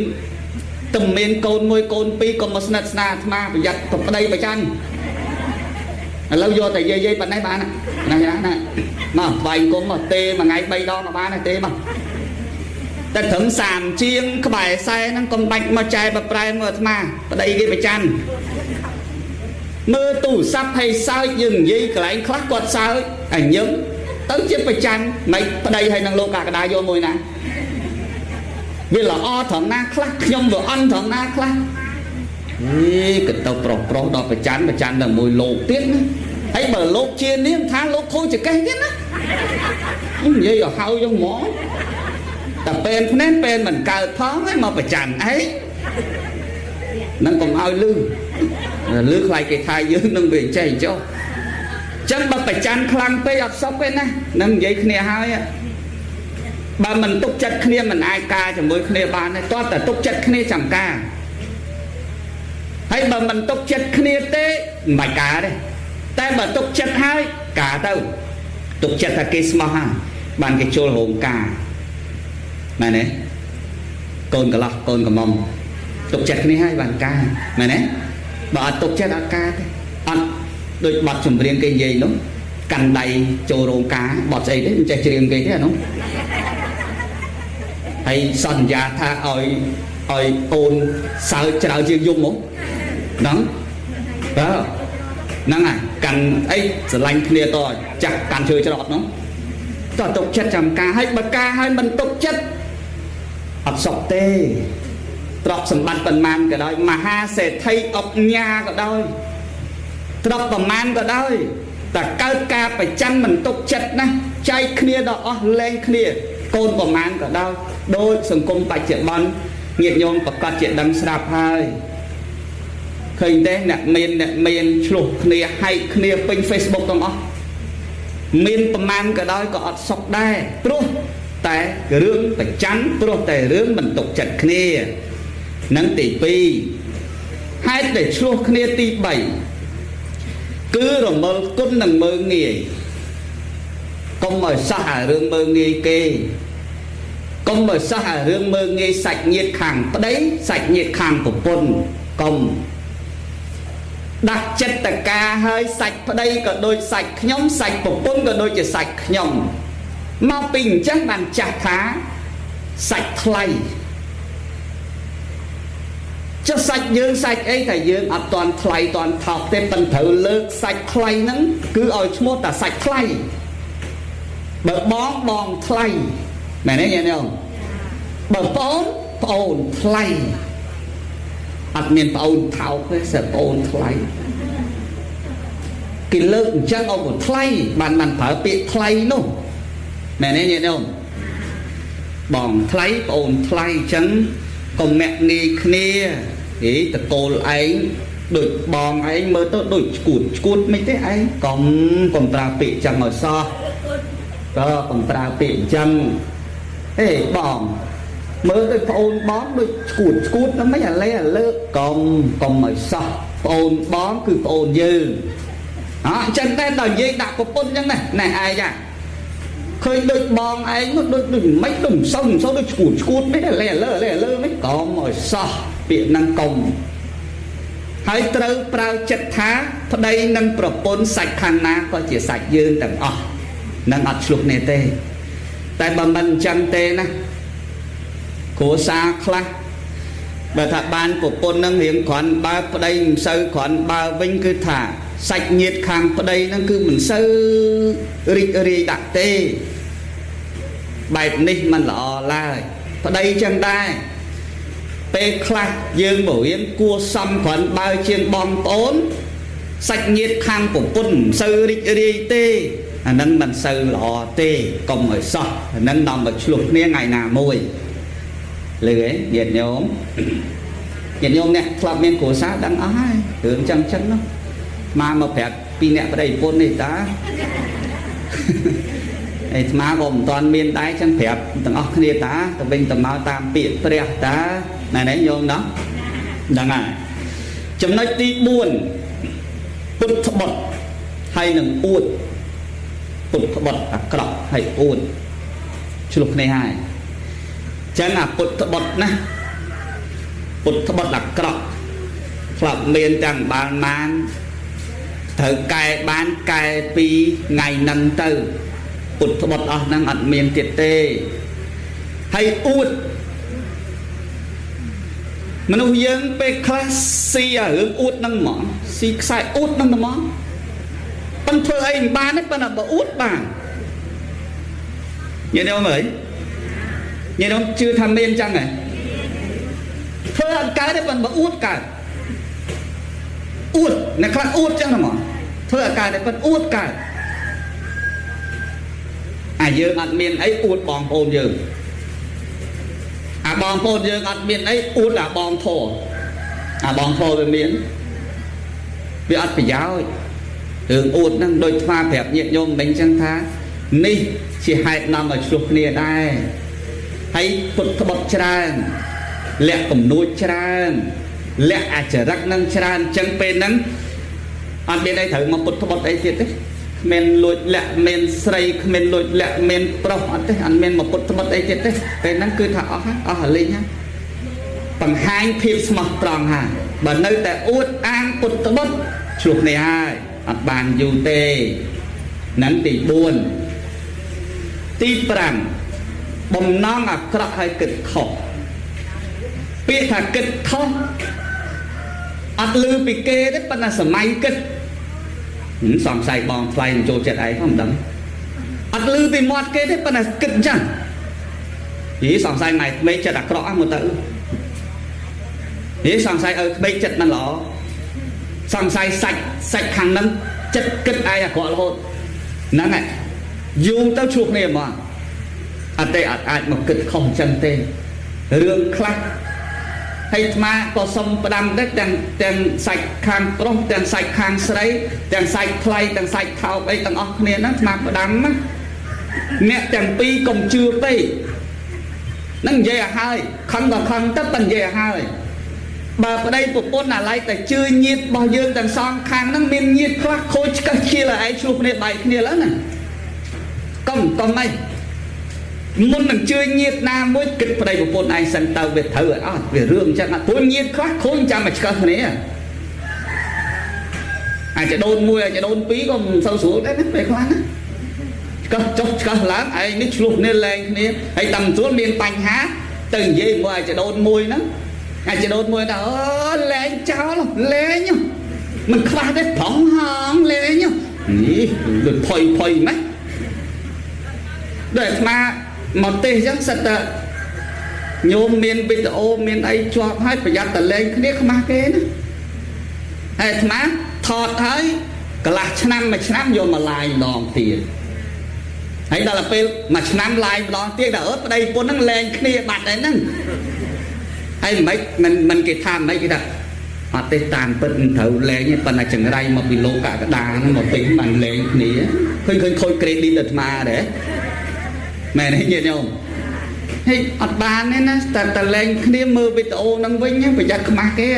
តែមានកូនមួយកូនពីរកុំមកស្និទ្ធស្នាលអាត្មាប្រយ័ត្នប្រប្តីប្រច័នឥឡូវយកតែយាយៗប៉ុណ្ណេះបានណាណាមកថ្វាយគុំមកទេមួយថ្ងៃ3ដងក៏បានដែរទេមកតែត្រឹម30ជាងក្បែរ40ហ្នឹងកុំបាច់មកចែប្រប្រែមើលអាត្មាប្តីគេប្រច័នមើលទូរស័ព្ទឲ្យសើចយើងនិយាយកន្លែងខ្លះគាត់សើចឲ្យញឹមទៅជាប្រច័នមិនប្តីឲ្យនឹងលោកកកដាយកមួយណាវាល្អត្រង់ណាខ្លះខ្ញុំវាអន់ត្រង់ណាខ្លះហេក៏ទៅប្រុសប្រុសដល់ប្រច័នប្រច័នដល់មួយលោកទៀតណាហើយបើលោកជានាមថាលោកខូចចកេះទៀតណានិយាយឲ្យហើយចឹងហ្មងតែពេលភ្នែនពេលមិនកើតផងហើយមកប្រច័នអីនឹងកុំឲ្យលឺលឺខ្លាចគេថាយើងនឹងវាចេះចុះចឹងបើប្រច័នខ្លាំងពេកអត់សុខទេណានឹងនិយាយគ្នាហើយបើមិនទុកចិត្តគ្នាមិនអាចការជាមួយគ្នាបានទេតោះតែទុកចិត្តគ្នាចាំការហើយបើមិនទុកចិត្តគ្នាទេមិនបាច់ការទេតែបើទុកចិត្តហើយការទៅទុកចិត្តថាគេស្មោះហើយបានគេចូលរោងការមែនទេកូនកន្លោះកូនកំមុំទុកចិត្តគ្នាហើយបានការមែនទេបើអត់ទុកចិត្តអត់ការទេអត់ដូចបទចម្រៀងគេនិយាយនោះកាន់ដៃចូលរោងការបទស្អីទេមិនចេះច្រៀងគេទេអានោះហើយសន្យាថាឲ្យអូនសើចច្រើនជាងយំហ្មងហ្នឹងបាទហ្នឹងហើយកាន់អីស្រឡាញ់គ្នាតចាស់កាន់ឈើច្រត់នោះតទុកចិត្តចាំការហើយបើការហើយមិនទុកចិត្តអត់សុខទេទ្រព្យសម្បត្តិប៉ុន្មានក៏ដោយមហាសេដ្ឋីអុកញ៉ាក៏ដោយទ្រព្យប្រមាណក៏ដោយតែកើតការប្រច័នមិនទុកចិត្តណាចែកគ្នាដល់អស់លែងគ្នាកូនប្រមាណក៏ដោយដូចសង្គមបច្ចុប្បន្នញាតិញោមប្រកាសជាដឹងស្រាប់ហើយ ឃើញទេអ្នកមានអ្នកមានឆ្លោះគ្នាហែកគ្នាពេញ Facebook ទាំងអស់មានប្រមាណក៏ដោយក៏អត់សុខដែរព្រោះតែរឿងប្រច័នព្រោះតែរឿងមិនទុកចិត្តគ្នានឹងទី2ហេតុដែលឆ្លោះគ្នាទី3គឺរមិលគុណនឹងមើងងាយកុំឲ្យសោះអារឿងមើងងាយគេកុំឲ្យសោះអារឿងមើងងាយសាច់ញាតិខាងប្តីសាច់ញាតិខាងប្រពន្ធកុំដាក់ចិត្តការហើយសាច់ប្តីក៏ដូចសាច់ខ្ញុំសាច់ប្រពន្ធក៏ដូចជាសាច់ខ្ញុំមកពីអញ្ចឹងបានចាស់ថាសាច់ថ្លៃចុះសាច់យើងសាច់អីតែយើងអត់តន់ថ្លៃតន់ថោកទេប៉ុន្តែត្រូវលើកសាច់ថ្លៃហ្នឹងគឺឲ្យឈ្មោះតែសាច់ថ្លៃបើបងបងថ្លៃមែនទេញាតិញោមបើប្អូនប្អូនថ្លៃអត់មានប្អូនថោកទេសើប្អូនថ្លៃគេលើកអញ្ចឹងឲ្យគាត់ថ្លៃបានបានប្រើពាក្យថ្លៃនោះមែនទេញាតិញោមបងថ្លៃប្អូនថ្លៃអញ្ចឹងកុំមាក់ងាយគ្នាហីតកូលឯងដូចបងឯងមើលទៅដូចឈួតឈួតមិនទេឯងកុំកុំប្រើពាក្យចឹងឲ្យសោះក៏កុំប្រើពាក្យអញ្ចឹងហេបងមើលដូចប្អូនបងដូចឈួតឈួតហ្នឹងមិនអាលេអាលើកកុំកុំឲ្យសោះប្អូនបងគឺប្អូនយើងអញ្ចឹងតែដល់និយាយដាក់ប្រពន្ធអញ្ចឹងណាណែឯងចាឃើញដូចបងឯងនោះដូចដូចមិនដូចមិនសូវមិនសូវដូចឈួតឈួតមិនអាលេអាលើអាលេអាលើមិនកុំឲ្យសោះពាក្យហ្នឹងកុំហើយត្រូវប្រើចិត្តថាប្តីនិងប្រពន្ធសាច់ខាងណាក៏ជាសាច់យើងទាំងអស់នឹងអត់ឆ្លោះគ្នាទេតែបើមិនអញ្ចឹងទេណាគ្រួសារខ្លះបើថាបានប្រពន្ធនឹងរៀងគ្រាន់បើប្តីមិនសូវគ្រាន់បើវិញគឺថាសាច់ញាតិខាងប្តីនឹងគឺមិនសូវរីករាយដាក់ទេបែបនេះមិនល្អឡើយប្តីចឹងដែរពេលខ្លះយើងមករៀនគួសមគ្រាន់បើជាងបងប្អូនសាច់ញាតិខាងប្រពន្ធមិនសូវរីករាយទេអានឹងមិនសូវល្អទេកុំឲ្យសោះអានឹងនាំមកឆ្លោះគ្នាថ្ងៃណាមួយលឺទេញាតិញោមញាតិញោមអ្នកធ្លាប់មានគ្រួសារដឹងអស់ហើយរឿងចឹងចឹងនោះមកមកប្រាប់ពីអ្នកប្តីប្រពន្ធនេះតាអីអាត្មាក៏មិនតាន់មានដែរចឹងប្រាប់ទាំងអស់គ្នាតាទៅវិញទៅមកតាមពាក្យព្រះតាណែនេះញោមណោះដឹងហើយចំណុចទី4ពុទ្ធបុត្រហើយនឹងអួតពុទ្ធបុត្រអាក្រក់ហើយអួតឆ្លោះគ្នាហើយចឹងអាពុទ្ធបុត្រណាពុទ្ធបុត្រអាក្រក់ធ្លាប់មានទាំងបាលម៉ានត្រូវកែបានកែពីថ្ងៃហ្នឹងទៅពុទ្ធបុត្រអស់ហ្នឹងអត់មានទៀតទេហើយអួតមនុស្សយើងពេលខ្លះស៊ីអារឿងអួតហ្នឹងហ្មងស៊ីខ្សែអួតហ្នឹងហ្មងប៉ុន្តែធ្វើអីមិនបានទេប៉ុន្តែបើអួតបានញាតិញោមអើយញាតិញោមជឿថាមានចឹងហ៎ធ្វើអត់កើតទេប៉ុន្តែបើអួតកើតអួតអ្នកខ្លះអួតចឹងហ្មងធ្វើអត់កើតទេប៉ុន្តែអួតកើតអាយើងអត់មានអីអួតបងប្អូនយើងអាបងប្អូនយើងអត់មានអីអួតអាបងធរអាបងធរវាមានវាអត់ប្រយោជន៍រឿងអួតហ្នឹងដូចថ្មប្រាប់ញាតិញោមមិញចឹងថានេះជាហេតុនាំឲ្យឆ្លោះគ្នាដែរហើយពុទ្ធបុត្រច្រើនលាក់កំនួចច្រើនលាក់អចរិតនឹងច្រើនអញ្ចឹងពេលហ្នឹងអត់មានអីត្រូវមកពុទ្ធបុត្រអីទៀតទេគ្មានលួចលាក់មានស្រីគ្មានលួចលាក់មានប្រុសអត់ទេអត់មានមកពុទ្ធបុត្រអីទៀតទេពេលហ្នឹងគឺថាអស់អស់លេងហើយបង្ហាញភាពស្មោះត្រង់ហើយបើនៅតែអួតអាងពុទ្ធបុត្រឆ្លោះគ្នាហើយអត់បានយូរទេហ្នឹងទី4ទី5បំណងអាក្រក់ហើយគិតខុសពាក្យថាគិតខុសអត់លឺពីគេទេប៉ុន្តែសម័យគិតសង្ស័យបងថ្លៃមិនចូលចិត្តឯងផងមិនដឹងអត់លឺពីមាត់គេទេប៉ុន្តែគិតអញ្ចឹងយីសង្ស័យម៉ែក្មេកចិត្តអាក្រក់ហ្នឹងមើលទៅយីសង្ស័យឲ្យក្មេកចិត្តមិនល្អសង្ស័យសាច់សាច់ខាងហ្នឹងចិត្តគិតឯងអាក្រក់រហូតហ្នឹងហើយយូរទៅជួបគ្នាហ្មងអត់ទេអត់អាចមកគិតខុសអញ្ចឹងទេរឿងខ្លះ ហើយអាត្មាក៏សុំផ្ដាំដែរទាំងសាច់ខាងប្រុសទាំងសាច់ខាងស្រីទាំងសាច់ថ្លៃទាំងសាច់ថោកអីទាំងអស់គ្នាហ្នឹងអាត្មាផ្ដាំណាអ្នកទាំងពីរកុំជឿពេកហ្នឹងនិយាយឲ្យហើយខឹងក៏ខឹងទៅប៉ុន្តែនិយាយឲ្យហើយបើប្តីប្រពន្ធអាឡ័យតែជឿញាតរបស់យើងទាំងសងខាងហ្នឹងមានញាតខ្លះខូចឆ្កឹះឈៀលឲ្យឯងឆ្លោះគ្នាបែកគ្នាឡើយណាកុំអីមុននឹងជឿញាតណាមួយគិតប្តីប្រពន្ធឯងសិនទៅវាត្រូវឲ្យអត់វារឿងអញ្ចឹងអត់ព្រោះញាតខ្លះខូចចាំមកឆ្កឹះគ្នាអាចដូនមួយអាចដូនពីរក៏មិនសូវស្រួលដែរណាពេលខ្លះណាឆ្កឹះចុះឆ្កឹះឡើងឯងនេះឆ្លោះគ្នាលែងគ្នាហើយតាមស្រួលមានបញ្ហាទៅនិយាយមួយអាចដូនមួយហ្នឹងអាចដូនមួយថាអូលែងចោលលែងមិនខ្វះទេប្រងហងលែងនេះដូចផុយផុយម៉េចដូចអាត្មាមកទេសអញ្ចឹងសិតតែញោមមានវីដេអូមានអីជាប់ហើយប្រយ័ត្នតែលែងគ្នាខ្មាស់គេណាហើយអាត្មាថតហើយកន្លះឆ្នាំមួយឆ្នាំយកមកឡាយម្ដងទៀតហើយដល់ពេលមួយឆ្នាំឡាយម្ដងទៀតដល់អត់ប្តីប្រពន្ធហ្នឹងលែងគ្នាបាត់ហើយហ្នឹងហើយមិនមិនគេថាមិនគេថាអត់ទេតាមពិតមិនត្រូវលែងទេប៉ុន្តែចង្រៃមកពីលោកកកដាហ្នឹងមកពេញបានលែងគ្នាឃើញខូច credit អាត្មាដែរមែនទេញាតិញោមហេអត់បានទេណាតែលែងគ្នាមើលវីដេអូហ្នឹងវិញប្រយ័ត្នខ្មាស់គេ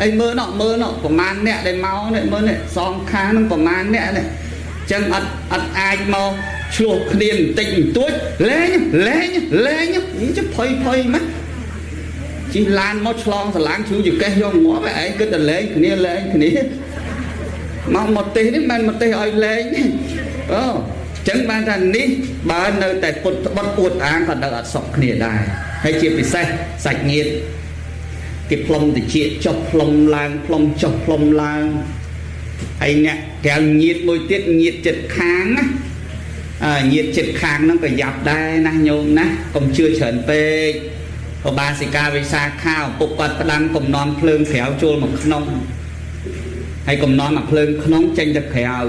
ហើយមើលណោះមើលណោះប្រហែលអ្នកដែលមកនេះមើលនេះសងខាងហ្នឹងប្រហែលអ្នកនេះអញ្ចឹងអត់អាចមកឆ្លោះគ្នាបន្តិចបន្តួចលែងលែងលែងនេះចផុយផុយម៉េចជិះឡានមកឆ្លងស្រឡាងឈឺចកេះយកងាប់ឯងគិតតែលែងគ្នាលែងគ្នាមកទេសនេះមិនមកទេសឲ្យលែងអូចឹងបានថានេះបើនៅតែពុតត្បត់អួតអាងក៏នៅអត់សុខគ្នាដែរហើយជាពិសេសសាច់ញាតិគេផ្លុំតិចចុះផ្លុំឡើងផ្លុំចុះផ្លុំឡើងហើយអ្នកកែវញាតមួយទៀតញាតចិត្តខាងណាញាតចិត្តខាងហ្នឹងក៏យ៉ាប់ដែរណាញោមណាកុំជឿច្រើនពេកឧបាសិកាវិសាខាឪពុកគាត់ផ្ដាំកំណំភ្លើងក្រៅចូលមកក្នុងហើយកំណំអាភ្លើងក្នុងចេញទៅក្រៅ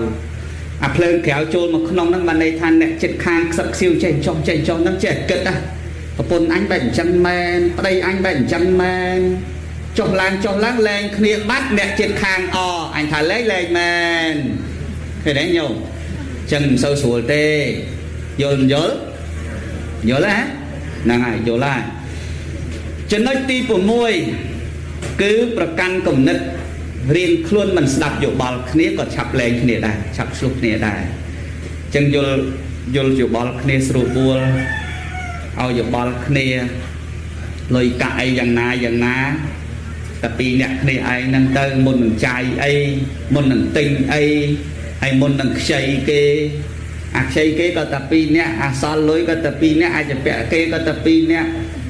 អាភ្លើងក្រៅចូលមកក្នុងហ្នឹងបានន័យថាអ្នកចិត្តខាងខ្សឹបខ្សៀវចេះចុះចេះចុះហ្នឹងចេះគិតណាប្រពន្ធអញបែបអញ្ចឹងមែនប្តីអញបែបអញ្ចឹងមែនចុះឡើងចុះឡើងលែងគ្នាបាត់អ្នកចិត្តខាងអអញថាលែងលែងមែនឃើញទេញោមអញ្ចឹងមិនសូវស្រួលទេយល់មិនយល់យល់ហ៎ហ្នឹងហើយយល់ហើយចំណុចទី6គឺប្រកាន់គំនិតរៀងខ្លួនមិនស្ដាប់យោបល់គ្នាក៏ឆាប់លែងគ្នាដែរឆាប់ឆ្លោះគ្នាដែរអញ្ចឹងយល់យល់យោបល់គ្នាស្រួលបួលឲ្យយោបល់គ្នាលុយកាក់អីយ៉ាងណាយ៉ាងណាតែពីរអ្នកគ្នាឯងហ្នឹងទៅមុននឹងចាយអីមុននឹងទិញអីហើយមុននឹងខ្ចីគេអាខ្ចីគេក៏តែពីរអ្នកអាសល់លុយក៏តែពីរអ្នកអាចពាក់គេក៏តែពីរអ្នក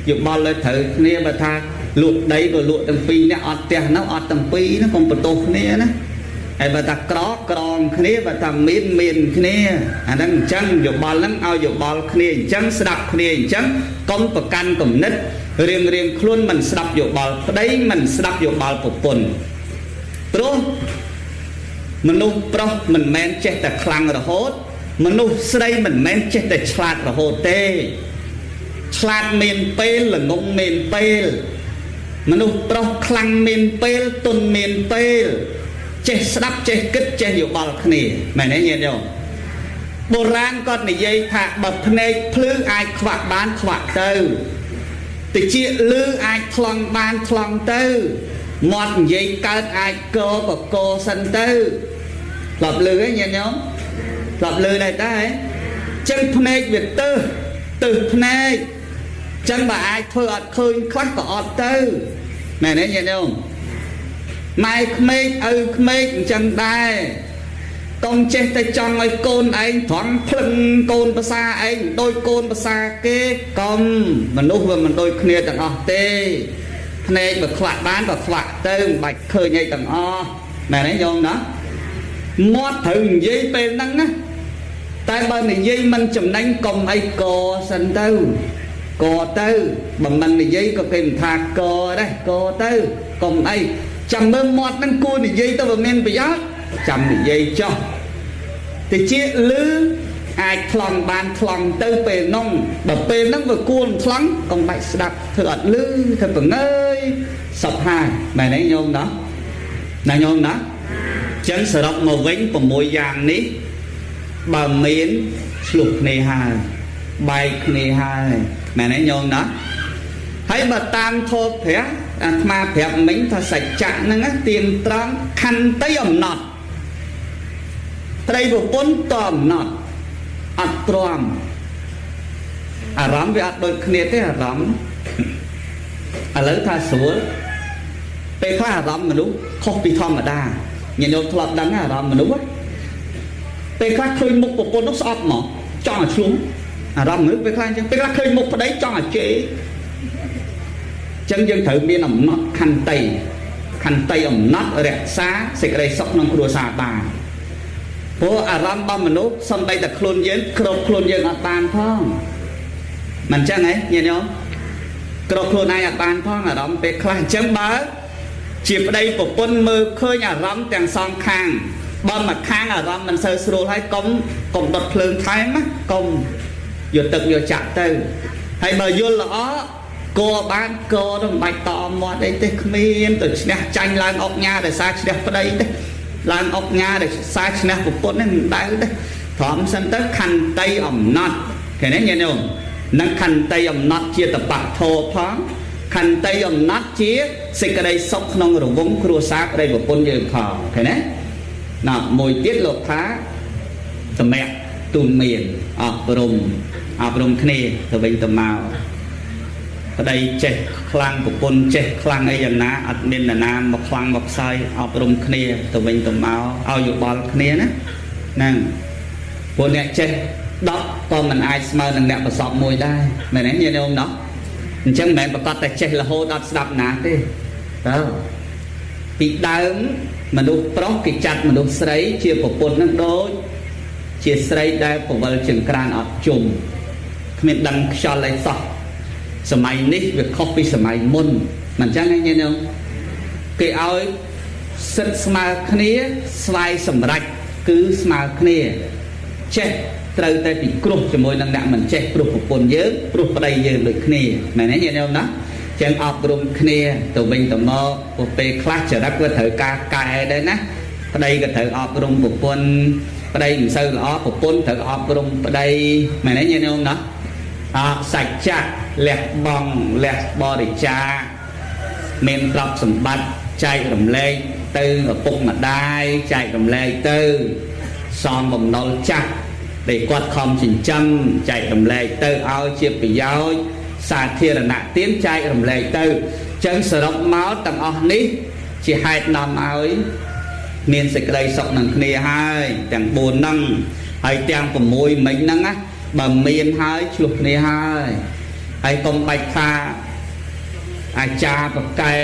យោបល់លើត្រូវគ្នាបើថាលក់ដីក៏លក់ទាំងពីរអ្នកអត់ផ្ទះនោះអត់ទាំងពីរណាកុំបន្ទោសគ្នាណាហើយបើថាក្រក្រងគ្នាបើថាមានមានគ្នាអាហ្នឹងអញ្ចឹងយោបល់ហ្នឹងឲ្យយោបល់គ្នាអញ្ចឹងស្ដាប់គ្នាអញ្ចឹងកុំប្រកាន់គំនិតរៀងរៀងខ្លួនមិនស្ដាប់យោបល់ប្តីមិនស្ដាប់យោបល់ប្រពន្ធព្រោះមនុស្សប្រុសមិនមែនចេះតែខ្លាំងរហូតមនុស្សស្រីមិនមែនចេះតែឆ្លាតរហូតទេឆ្លាតមានពេលល្ងងមានពេលមនុស្សប្រុសខ្លាំងមានពេលទុនមានពេលចេះស្ដាប់ចេះគិតចេះយោបល់គ្នាមែនទេញាតិញោមបុរាណគាត់និយាយថាបើភ្នែកភ្លឺអាចខ្វាក់បានខ្វាក់ទៅតិចលឺអាចថ្លង់បានថ្លង់ទៅមាត់និយាយកើតអាចកក៏កសិនទៅធ្លាប់លឺទេញាតិញោមធ្លាប់លឺដែរតែចឹងភ្នែកវាទៅទៅភ្នែកចឹងបើអាចធ្វើអត់ឃើញខ្លះក៏អត់ទៅមែនទេញាតិញោមម៉ែក្មេកឪក្មេកអញ្ចឹងដែរកុំចេះតែចង់ឲ្យកូនឯងត្រង់ភ្លឹងកូនភាសាឯងដូចកូនភាសាគេកុំមនុស្សវាមិនដូចគ្នាទាំងអស់ទេភ្នែកបើខ្វាក់បានក៏ខ្វាក់ទៅមិនបាច់ឃើញអីទាំងអស់មែនទេញោមណាមាត់ត្រូវនិយាយពេលហ្នឹងណាតែបើនិយាយមិនចំណេញកុំអីកសិនទៅកទៅបើមិននិយាយក៏គេមិនថាកដែរកទៅកុំអីចាំមើលមាត់ហ្នឹងគួរនិយាយទៅវាមានប្រយោជន៍ចាំនិយាយចោះតិចលឺអាចថ្លង់បានថ្លង់ទៅពេលនោះបើពេលហ្នឹងវាគួរថ្លង់កុំបាច់ស្ដាប់ធ្វើអត់លឺធ្វើបង្ងើយ សុខហើយមែនទេញោមណោះណាញោមណាចឹងសរុបមកវិញ6យ៉ាងនេះបើមានឆ្លោះគ្នាហើយបែកគ្នាហើយមែនទេញោមណាហើយបើតាមធម៌ព្រះអាត្មាប្រាប់មិញថាសច្ចៈហ្នឹងទៀងត្រង់ខន្តីអំណត់ប្តីប្រពន្ធតអំណត់អត់ទ្រាំអារម្មណ៍វាអត់ដូចគ្នាទេអារម្មណ៍ឥឡូវថាស្រួលពេលខ្លះអារម្មណ៍មនុស្សខុសពីធម្មតាញាតិញោមធ្លាប់ដឹងអារម្មណ៍មនុស្សពេលខ្លះឃើញមុខប្រពន្ធនោះស្អប់ហ្មងចង់ឲ្យឆ្លុះអារម្មណ៍មនុស្សពេលខ្លះអញ្ចឹងពេលខ្លះឃើញមុខប្តីចង់ឲ្យជេរអញ្ចឹងយើងត្រូវមានអំណត់ខន្តីខន្តីអំណត់រក្សាសេចក្តីសុខក្នុងគ្រួសារបានព្រោះអារម្មណ៍របស់មនុស្សសំបីតែខ្លួនយើងគ្របខ្លួនយើងអត់បានផងមិនអញ្ចឹងហ៎ញាតិញោមគ្របខ្លួនឯងអត់បានផងអារម្មណ៍ពេលខ្លះអញ្ចឹងបើជាប្តីប្រពន្ធមើលឃើញអារម្មណ៍ទាំងសងខាងបើមួយខាងអារម្មណ៍មិនសូវស្រួលហើយកុំកុំដុតភ្លើងថែមណាកុំយកទឹកយកចាក់ទៅហើយបើយល់ល្អគោបានកោទៅមិនបាច់តមាត់អីទេគ្មានទៅឈ្នះចាញ់ឡើងអុកញ៉ាដោយសារឈ្នះប្តីទេឡើងអុកញ៉ាដោយសារឈ្នះប្រពន្ធនេះមិនដែលទេព្រមសិនទៅខន្តីអំណត់ឃើញទេញាតិញោមនឹងខន្តីអំណត់ជាតបៈធោផងខន្តីអំណត់ជាសេចក្តីសុខក្នុងរង្វង់គ្រួសារប្តីប្រពន្ធយើងផងឃើញទេណាមួយទៀតលោកថាសមៈទូនមានអប់រំអប់រំគ្នាទៅវិញទៅមកប្តីចេះខ្លាំងប្រពន្ធចេះខ្លាំងអីយ៉ាងណាអត់មាននរណាមកខ្លាំងមកខ្សោយអប់រំគ្នាទៅវិញទៅមកឲ្យយោបល់គ្នាណាហ្នឹងព្រោះអ្នកចេះ10ក៏មិនអាចស្មើនឹងអ្នកប្រសពមួយដែរមែនទេញាតិញោមណោះអញ្ចឹងមិនមែនប្រកាសតែចេះរហូតអត់ស្ដាប់ណាទេតើពីដើមមនុស្សប្រុសគេចាត់មនុស្សស្រីជាប្រពន្ធនឹងដូចជាស្រីដែលពវល់ចង្ក្រានអត់ជុំគ្មានដឹងខ្យល់អីសោះសម័យនេះវាខុសពីសម័យមុនមិនអញ្ចឹងទេញាតិញោមគេឲ្យសិទ្ធស្មើគ្នាស្វ័យសម្រេចគឺស្មើគ្នាចេះត្រូវតែពិគ្រោះជាមួយនឹងអ្នកមិនចេះព្រោះប្រពន្ធយើងព្រោះប្តីយើងដូចគ្នាមែនទេញាតិញោមណាចឹងអប់រំគ្នាទៅវិញទៅមកព្រោះពេលខ្លះចរិតវាត្រូវការកែដែរណាប្តីក៏ត្រូវអប់រំប្រពន្ធប្តីមិនសូវល្អប្រពន្ធត្រូវអប់រំប្តីមែនទេញាតិញោមណាអសច្ចៈលះបង់លះបរិច្ចាគមានទ្រព្យសម្បត្តិចែករំលែកទៅឪពុកម្ដាយចែករំលែកទៅសងបំណុលចាស់ដែលគាត់ខំចិញ្ចឹមចែករំលែកទៅឲ្យជាប្រយោជន៍សាធារណៈទៀនចែករំលែកទៅចឹងសរុបមកទាំងអស់នេះជាហេតុនាំឲ្យមានសេចក្តីសុខនឹងគ្នាហើយទាំង4ហ្នឹងហើយទាំង6មិញហ្នឹងណាបើមានហើយឆ្លោះគ្នាហើយហើយកុំបាច់ថាអាចារ្យប្រកែ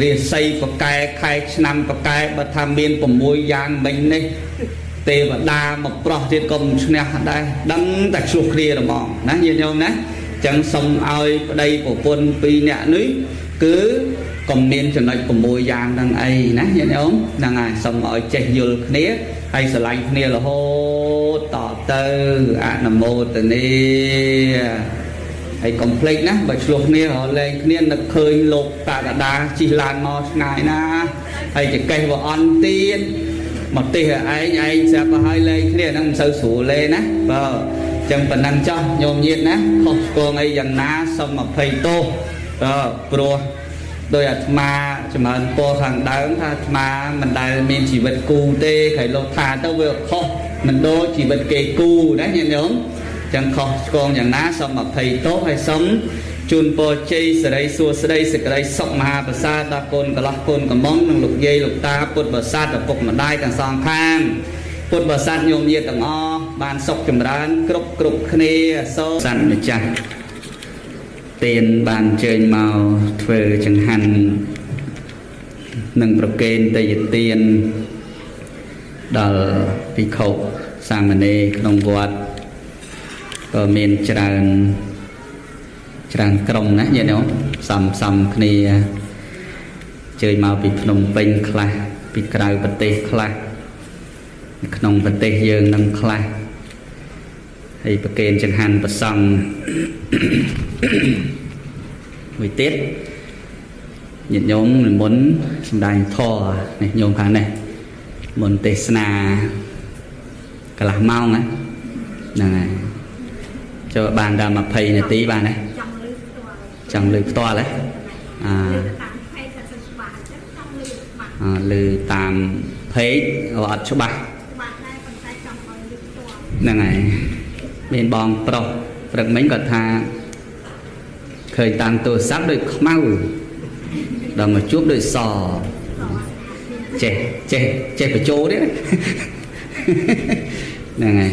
រាសីប្រកែខែឆ្នាំប្រកែបើថាមាន6យ៉ាងមិញនេះទេវតាមកប្រោះទៀតក៏មិនឈ្នះដែរដឹងតែឆ្លោះគ្នាហ្មងណាញាតិញោមណាចឹងសុំឲ្យប្តីប្រពន្ធពីរនាក់នេះគឺកុំមានចំណុច6យ៉ាងហ្នឹងអីណាញាតិញោមហ្នឹងហើយសុំឲ្យចេះយល់គ្នាហើយស្រឡាញ់គ្នារហូតតទៅអនុមោទនាហើយកុំភ្លេចណាបើឆ្លោះគ្នារលែងគ្នានឹកឃើញលោកតាកដាជិះឡានមកឆ្ងាយណាហើយចកេះវាអន់ទៀតមកទេសឯងឯងស្រាប់ទៅហើយលែងគ្នាហ្នឹងមិនសូវស្រួលទេណាបើចឹងប៉ុណ្ណឹងចោះញោមញាតណាខុសឆ្គងអីយ៉ាងណាសូមអភ័យទោសបើព្រោះដោយអាត្មាចម្រើនពរខាងដើមថាអាត្មាមិនដែលមានជីវិតគូទេក្រៃលោកថាទៅវាខុសមិនដូចជីវិតគេគូណាញាតិញោមចឹងខុសឆ្គងយ៉ាងណាសូមអភ័យទោសហើយសូមជូនពរជ័យសិរីសួស្តីសេចក្តីសុខមហាប្រសើរដល់កូនកន្លោះកូនកំមុំនិងលោកយាយលោកតាពុទ្ធបរិស័ទឪពុកម្ដាយទាំងសងខាងពុទ្ធបរិស័ទញោមញាតិទាំងអស់បានសុខចម្រើនគ្រប់គ្រប់គ្នាសូមសន្តិចាស់ទានបានអញ្ជើញមកធ្វើចង្ហាន់និងប្រគេនទេយទានដល់ភិក្ខុសាមណេរក្នុងវត្តក៏មានច្រើនច្រើនក្រុមណាញាតិញោមសំសំគ្នាជើញមកពីភ្នំពេញខ្លះពីក្រៅប្រទេសខ្លះក្នុងប្រទេសយើងនឹងខ្លះហើយប្រគេនចង្ហាន់ប្រសង់មួយទៀត ញាតិញោមនិមន្តសម្ដែងធម៌នេះញោមខាងនេះមុនទេសនាកន្លះម៉ោងណាហ្នឹងហើយចូលបានដល់20នាទីបានទេ ចង់លឺផ្ទាល់ ចង់លឺផ្ទាល់ហ៎អា លឺតាម page តែសិនច្បាស់អញ្ចឹងចង់លឺច្បាស់ អឺលឺតាម page អត់ច្បាស់ ច្បាស់ដែរប៉ុន្តែចង់ឲ្យលឺផ្ទាល់ ហ្នឹងហើយមានបងប្រុសព្រឹកមិញគាត់ថាឃើញតាមទូរស័ព្ទដូចខ្មៅដល់មកជួបដូចសចេះចេះចេះបញ្ចូលទៀតណា ហ្នឹងហើយ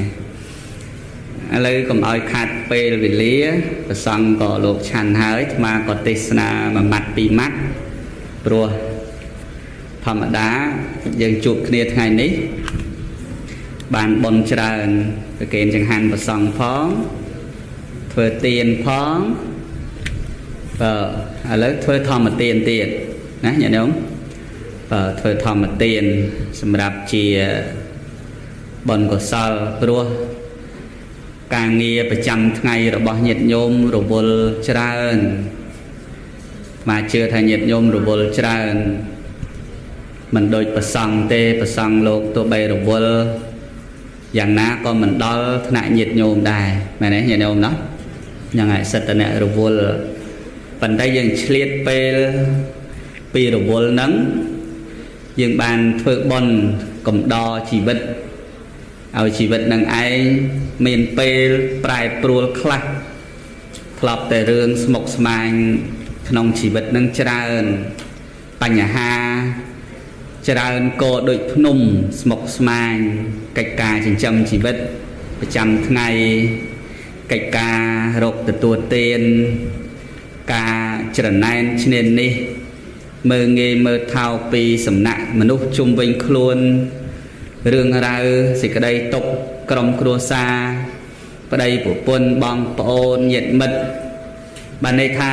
ឥឡូវកុំឲ្យខាត់ពេលវេលាប្រសង់ក៏លោកឆាន់ហើយអាត្មាក៏ទេសនាមួយម៉ាត់ពីរម៉ាត់ព្រោះធម្មតាយើងជួបគ្នាថ្ងៃនេះ បានបុណ្យច្រើនប្រគេនចង្ហាន់ប្រសង់ផងធ្វើទានផងបើឥឡូវធ្វើធម្មទានទៀតណាញាតិញោមបើធ្វើធម្មទានសម្រាប់ជាបុណ្យកុសលព្រោះការងារប្រចាំថ្ងៃរបស់ញាតិញោមរវល់ច្រើនមកជឿថាញាតិញោមរវល់ច្រើនមិនដូចប្រសង់ទេប្រសង់លោកទោះបីរវល់ យ៉ាងណាក៏មិនដល់ថ្នាក់ញាតិញោមដែរមែនទេញាតិញោមណោះហ្នឹងហើយសិទ្ធិអ្នករវល់ប៉ុន្តែយើងឆ្លៀតពេលពីរវល់ហ្នឹងយើងបានធ្វើបុណ្យកំដរជីវិតឲ្យជីវិតនឹងឯងមានពេលប្រែប្រួលខ្លះធ្លាប់តែរឿងស្មុគស្មាញក្នុងជីវិតនឹងច្រើនបញ្ហាច្រើនកដូចភ្នំស្មុគស្មាញកិច្ចការចិញ្ចឹមជីវិតប្រចាំថ្ងៃកិច្ចការរកទទួលទានការច្រណែនឈ្នានេះមើងងាយមើលថោកពីសំណាក់មនុស្សជុំវិញខ្លួនរឿងរ៉ាវសេចក្តីទុក្ខក្រុមគ្រួសារប្តីប្រពន្ធបងប្អូនញាតិមិត្តបានន័យថា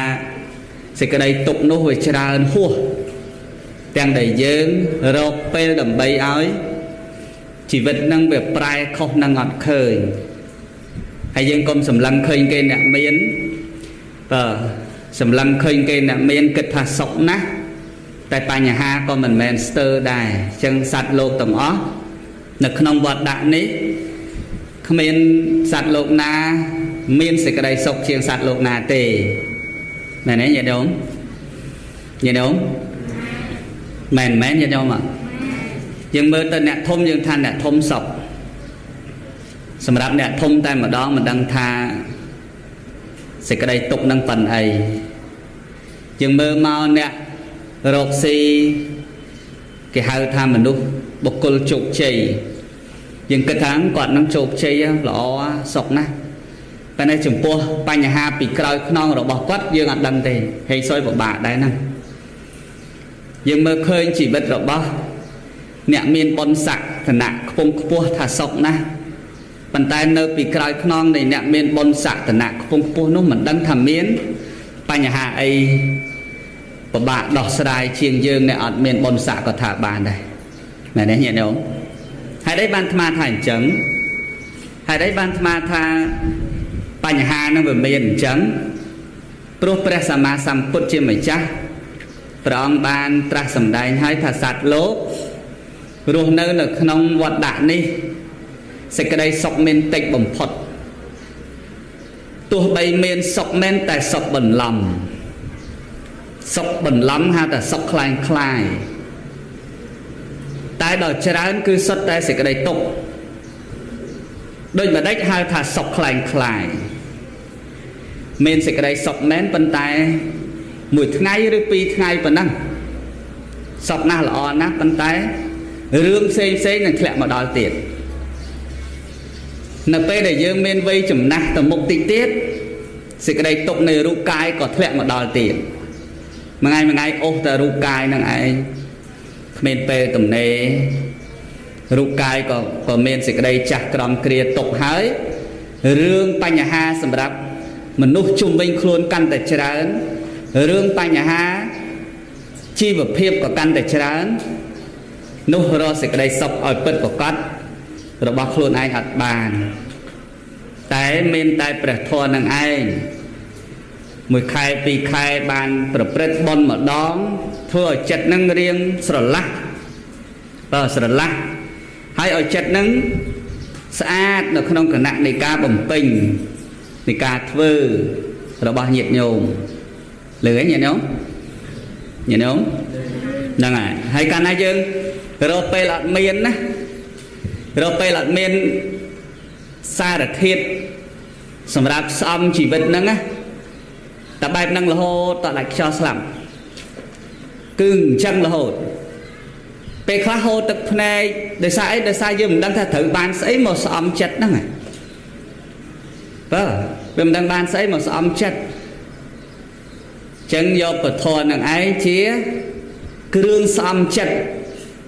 សេចក្តីទុក្ខនោះវាច្រើនហួសទាំងដែលយើងរកពេលដើម្បីឲ្យជីវិតនឹងវាប្រែខុសនឹងអត់ឃើញហើយយើងកុំសម្លឹងឃើញគេអ្នកមានបើសម្លឹងឃើញគេអ្នកមានគិតថាសុខណាស់តែបញ្ហាក៏មិនមែនស្ទើរដែរអញ្ចឹងសត្វលោកទាំងអស់នៅក្នុងវត្តដាក់នេះគ្មានសត្វលោកណាមានសេចក្តីសុខជាងសត្វលោកណាទេមែនទេញាតិញោមញាតិញោមមែនមែនញាតិញោមអ่ะយើងមើលទៅអ្នកធំយើងថាអ្នកធំសុខសម្រាប់អ្នកធំតែម្ដងមិនដឹងថាសេចក្តីទុក្ខនឹងប៉ុនអីយើងមើលមកអ្នករកស៊ីគេហៅថាមនុស្សបុគ្គលជោគជ័យយើងគិតថាគាត់នឹងជោគជ័យល្អសុខណាស់ប៉ុន្តែចំពោះបញ្ហាពីក្រោយខ្នងរបស់គាត់យើងអត់ដឹងទេហេងសុយពិបាកដែរហ្នឹងយើងមើលឃើញជីវិតរបស់អ្នកមានបុណ្យស័ក្តិឋានៈខ្ពង់ខ្ពស់ថាសុខណាស់ប៉ុន្តែនៅពីក្រោយខ្នងនៃអ្នកមានបុណ្យស័ក្តិឋានៈខ្ពង់ខ្ពស់នោះមិនដឹងថាមានបញ្ហាអីពិបាកដោះស្រាយជាងយើងអ្នកអត់មានបុណ្យស័ក្តិក៏ថាបានដែរមែនទេញាតិញោមហេតុអីបានអាត្មាថាអញ្ចឹងហេតុអីបានអាត្មាថាបញ្ហានឹងវាមានអញ្ចឹងព្រោះព្រះសម្មាសម្ពុទ្ធជាម្ចាស់ព្រះអង្គបានត្រាស់សម្ដែងឲ្យថាសត្វលោករស់នៅនៅក្នុងវត្តដាក់នេះសេចក្តីសុខមានតិចបំផុតទោះបីមានសុខមែនតែសុខបន្លំសុខបន្លំហៅថាសុខคล้ายคล้ายតែដល់ច្រើនគឺសុទ្ធតែសេចក្តីទុក្ខដូចម្ដេចហៅថាសុខคล้ายคล้ายមានសេចក្តីសុខមែនប៉ុន្តែមួយថ្ងៃឬពីរថ្ងៃប៉ុណ្ណឹងសុខណាស់ល្អណាស់ប៉ុន្តែរឿងផ្សេងផ្សេងនឹងធ្លាក់មកដល់ទៀតនៅពេលដែលយើងមានវ័យចំណាស់ទៅមុខតិចទៀតសេចក្តីទុក្ខនៃរូបកាយក៏ធ្លាក់មកដល់ទៀតមួយថ្ងៃមួយថ្ងៃអូសតែរូបកាយនឹងឯងគ្មានពេលទំនេររូបកាយក៏មានសេចក្តីចាស់ក្រំគ្រាទុកហើយរឿងបញ្ហាសម្រាប់មនុស្សជុំវិញខ្លួនកាន់តែច្រើនរឿងបញ្ហាជីវភាពក៏កាន់តែច្រើននោះរកសេចក្តីសុខឲ្យពិតប្រាកដរបស់ខ្លួនឯងអត់បានតែមានតែព្រះធម៌នឹងឯង មួយខែពីរខែបានប្រព្រឹត្តបុណ្យម្ដងធ្វើឲ្យចិត្តនឹងរៀងស្រឡះបើស្រឡះហើយឲ្យចិត្តនឹងស្អាតនៅក្នុងគណៈនៃការបំពេញនៃការធ្វើរបស់ញាតិញោមលឺទេញាតិញោមញាតិញោមហ្នឹងហើយហើយកាលណាយើងរកពេលអត់មានណារកពេលអត់មានសារធាតុសម្រាប់ស្អំជីវិតហ្នឹងណាតែបែបហ្នឹងរហូតតដាច់ខ្យល់ស្លាប់គឺអញ្ចឹងរហូតពេលខ្លះហូរទឹកភ្នែកដោយសារអីដោយសារយើងមិនដឹងថាត្រូវបានស្អីមកស្អំចិត្តហ្នឹងបើវាមិនដឹងបានស្អីមកស្អំចិត្តចឹងយកពធនឹងឯងជាគ្រឿងស្អំចិត្ត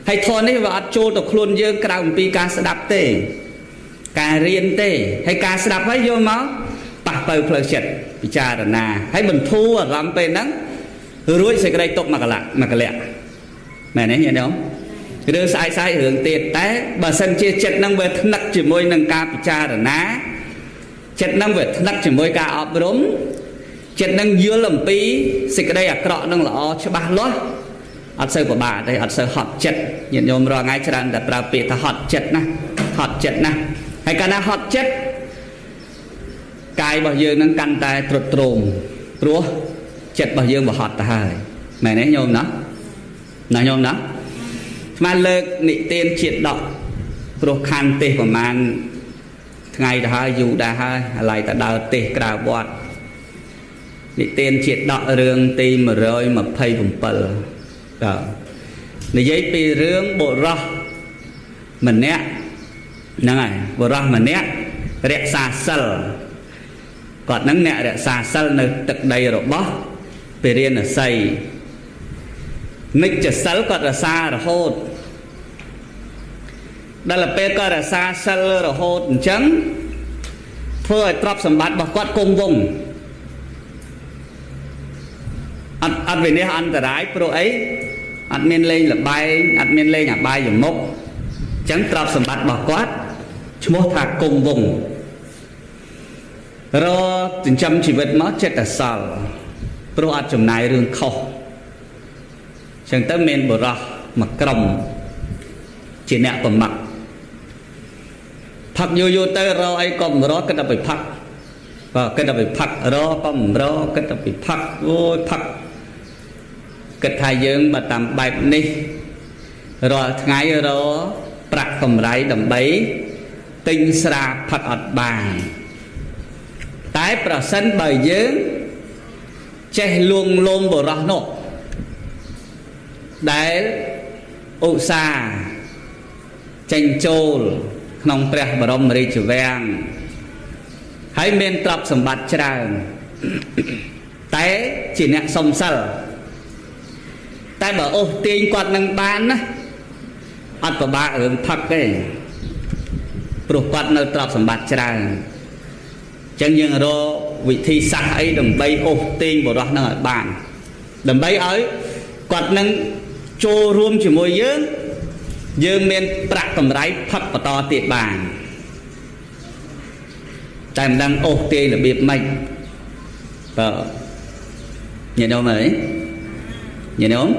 ហើយធម៌នេះវាអត់ចូលទៅខ្លួនយើងក្រៅអំពីការស្ដាប់ទេការរៀនទេហើយការស្ដាប់ហើយយកមកប៉ះបើផ្លូវចិត្តពិចារណាហើយបន្ធូរអារម្មណ៍ពេលហ្នឹងរួចសេចក្តីទុកមកកលៈមកកលៈមែនទេញាតិញោមរឿងស្អែកស្អែករឿងទៀតតែបើសិនជាចិត្តហ្នឹងវាថ្នឹកជាមួយនឹងការពិចារណាចិត្តហ្នឹងវាថ្នឹកជាមួយការអប់រំចិត្តហ្នឹងយល់អំពីសេចក្តីអាក្រក់ហ្នឹងល្អច្បាស់លាស់អត់សូវពិបាកទេអត់សូវហត់ចិត្តញាតិញោមរាល់ថ្ងៃច្រើនតែប្រើពាក្យថាហត់ចិត្តណាហត់ចិត្តណាហើយកាលណាហត់ចិត្តកាយរបស់យើងនឹងកាន់តែទ្រុឌទ្រោមព្រោះចិត្តរបស់យើងវាហត់ទៅហើយមែនទេញោមណាណាញោមណាស្មានលើកនិទានជាតិដកព្រោះខណ្ឌទេសប្រហែលថ្ងៃទៅហើយយូរដែរហើយឥឡូវតែដើរទេសក្រៅវត្តនិទានជាតិដករឿងទី127តើនិយាយពីរឿងបុរសម្នាក់ហ្នឹងហើយបុរសម្នាក់រក្សាសិលគាត់នឹងអ្នករក្សាសិលនៅទឹកដីរបស់ពិរាណសីនិច្ចសិលគាត់រក្សារហូតដល់ពេលគាត់រក្សាសិលរហូតអញ្ចឹងធ្វើឲ្យទ្រព្យសម្បត្តិរបស់គាត់គង់វង្សអត់វិនិច្ឆ័យអន្តរាយព្រោះអីអត់មានលេងលបែងអត់មានលេងអបាយមុខអញ្ចឹងទ្រព្យសម្បត្តិរបស់គាត់ឈ្មោះថាគង់វង្សរចិញ្ចឹមជីវិតមកចិត្តតែសល់ព្រោះអត់ចំណាយរឿងខុសអញ្ចឹងទៅមានបុរសមួយក្រុមជាអ្នកប្រមាក់ផឹកយូរយូរទៅរកអីក៏មិនរកគិតតែไปផឹកបាទគិតតែไปផឹករកក៏មិនរកគិតតែไปផឹកអូយផឹកគិតថាយើងបើតាមបែបនេះរាល់ថ្ងៃរកប្រាក់កម្រៃដើម្បីទិញស្រាផឹកអត់បានតែប្រសិនបើយើងចេះលួងលោមបុរសនោះដែលឧស្សាហ៍ចេញចូលក្នុងព្រះបរមរាជវាំងហើយមានទ្រព្យសម្បត្តិច្រើនតែជាអ្នកសុំសិលតែបើអូសទាញគាត់នឹងបានណាអត់ពិបាករឿងផឹកទេព្រោះគាត់នៅទ្រព្យសម្បត្តិច្រើនអញ្ចឹងយើងរកវិធីសាស្ត្រអីដើម្បីអូសទាញបុរសនឹងឲ្យបានដើម្បីឲ្យគាត់នឹងចូលរួមជាមួយយើងយើងមានប្រាក់កម្រៃផឹកបន្តទៀតបានតែមិនដឹងអូសទាញរបៀបម៉េចបើញាតិញោមអើយញាតិញោម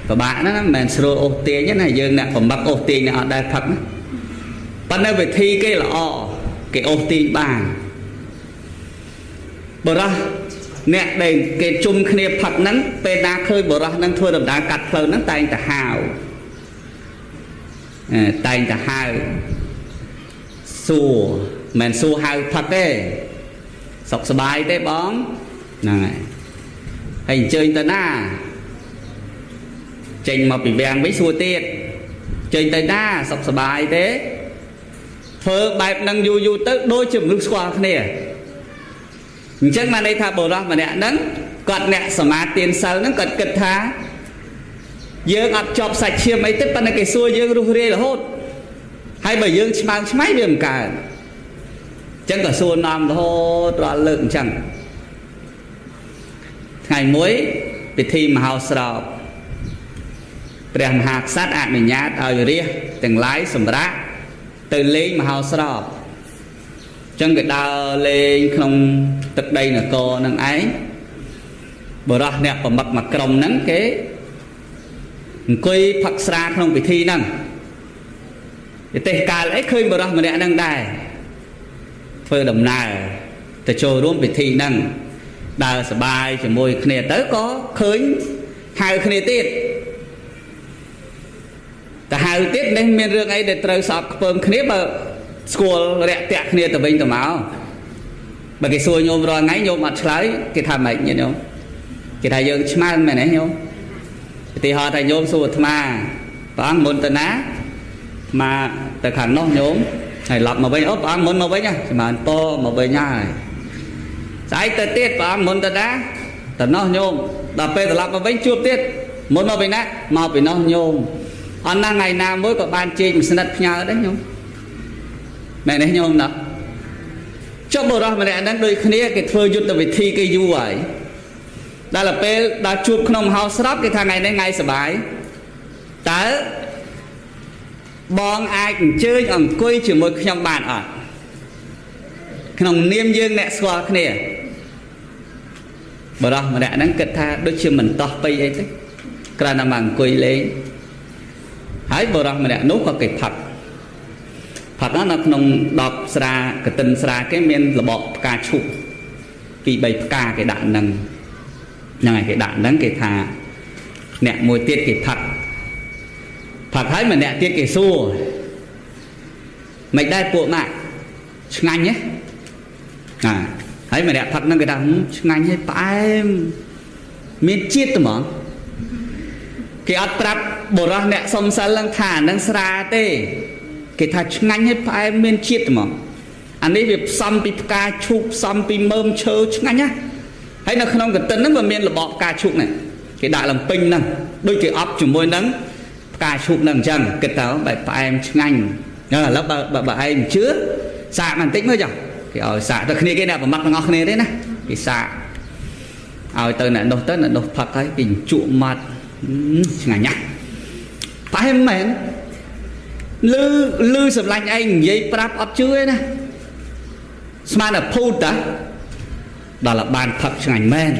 ពិបាកណាស់ណាមិនមែនស្រួលអូសទាញទេណាយើងអ្នកប្រមឹកអូសទាញអ្នកអត់ដែលផឹកណាប៉ុន្តែវិធីគេល្អគេអូសទាញបានបុរសអ្នកដែលគេជុំគ្នាផឹកហ្នឹងពេលណាឃើញបុរសហ្នឹងធ្វើដំណើរកាត់ផ្លូវហ្នឹងតែងតែហៅតែងតែហៅសួរមិនសួរហៅផឹកទេសុខសប្បាយទេបងហ្នឹងហើយហើយអញ្ជើញទៅណាចេញមកពីវាំងវិញសួរទៀតចេញទៅណាសុខសប្បាយទេធ្វើបែបហ្នឹងយូរយូរទៅដូចជាមនុស្សស្គាល់គ្នាអញ្ចឹងបានន័យថាបុរសម្នាក់ហ្នឹងគាត់អ្នកសមាទានសិលហ្នឹងគាត់គិតថាយើងអត់ជាប់សាច់ឈាមអីទេប៉ុន្តែគេសួរយើងរុះរាយរហូតហើយបើយើងឆ្មើងឆ្មៃវាមិនកើតអញ្ចឹងក៏សួរនាំរហូតរាល់លើកអញ្ចឹងថ្ងៃមួយពិធីមហោស្រពព្រះមហាក្សត្រអនុញ្ញាតឲ្យរាស្ត្រទាំងឡាយសម្រាប់ទៅលេងមហោស្រពអញ្ចឹងគេដើរលេងក្នុង ទឹកដីនគរនឹងឯងបុរសអ្នកប្រមឹកមួយក្រុមហ្នឹងគេអង្គុយផឹកស្រាក្នុងពិធីហ្នឹងវិទេសកាលអីឃើញបុរសម្នាក់ហ្នឹងដែរធ្វើដំណើរទៅចូលរួមពិធីហ្នឹងដើរសបាយជាមួយគ្នាទៅក៏ឃើញហៅគ្នាទៀតតែហៅទៀតនេះមានរឿងអីដែលត្រូវសោកខ្ពើមគ្នាបើស្គាល់រាក់ទាក់គ្នាទៅវិញទៅមកបើគេសួរញោមរាល់ថ្ងៃញោមអត់ឆ្លើយគេថាម៉េចញាតិញោមគេថាយើងឆ្មើងមែនទេញោមឧទាហរណ៍ថាញោមសួរអាត្មាព្រះអង្គមុនទៅណាមកទៅខាងនោះញោមហើយឡប់មកវិញអូព្រះអង្គមុនមកវិញចម្រើនពរមកវិញហើយស្អែកទៅទៀតព្រះអង្គមុនទៅណាទៅនោះញោមដល់ពេលត្រឡប់មកវិញជួបទៀតមុនមកវិញណាមកពីនោះញោមអត់ណាថ្ងៃណាមួយក៏បានជែកមួយស្និតផ្ញើដែរញោមមែនទេញោមណាចុះបុរសម្នាក់ហ្នឹងដូចគ្នាគេធ្វើយុទ្ធវិធីគេយូរហើយដល់ពេលដល់ជួបក្នុងមហោស្រពគេថាថ្ងៃនេះថ្ងៃសបាយតើបងអាចអញ្ជើញអង្គុយជាមួយខ្ញុំបានអត់ក្នុងនាមយើងអ្នកស្គាល់គ្នាបុរសម្នាក់ហ្នឹងគិតថាដូចជាមិនតោះពេកអីទេគ្រាន់តែមកអង្គុយលេងហើយបុរសម្នាក់នោះក៏គេផឹកផឹកនៅក្នុង10ស្រាកតិនស្រាគេមានរបបផ្កាឈូក2 3ផ្កាគេដាក់ហ្នឹងហ្នឹងហើយគេដាក់ហ្នឹងគេថាអ្នកមួយទៀតគេផឹកផឹកហើយម្នាក់ទៀតគេសួរមិនដែរពួកម៉ាក់ឆ្ងាញ់ហ៎ណាហើយម្នាក់ផឹកហ្នឹងគេថាឆ្ងាញ់ហើយផ្អែមមានជាតិហ្មងគេអត់ប្រាប់បុរសអ្នកសុំសិលហ្នឹងថាហ្នឹងស្រាទេគេថាឆ្ងាញ់ហើយផ្អែមមានជាតិហ្មងអានេះវាផ្សំពីផ្កាឈូកផ្សំពីមើមឈើឆ្ងាញ់ណាហើយនៅក្នុងកតិនហ្នឹងវាមានរបបផ្កាឈូកនេះគេដាក់លំពេញហ្នឹងដូចគេអប់ជាមួយហ្នឹងផ្កាឈូកហ្នឹងអញ្ចឹងគិតទៅបែបផ្អែមឆ្ងាញ់ឥឡូវបើបើឯងជឿសាកបន្តិចមើលចុះគេឲ្យសាកទៅគ្នាគេអ្នកប្រមាត់ទាំងអស់គ្នាទេណាគេសាកឲ្យទៅអ្នកនោះទៅអ្នកនោះផឹកហើយគេជក់មាត់ឆ្ងាញ់ណាស់ផ្អែមមែនលឺលឺសម្លាញ់ឯងនិយាយប្រាប់អត់ជឿទេណាស្មានតែភូតតាដល់បានផឹកឆ្ងាញ់មែន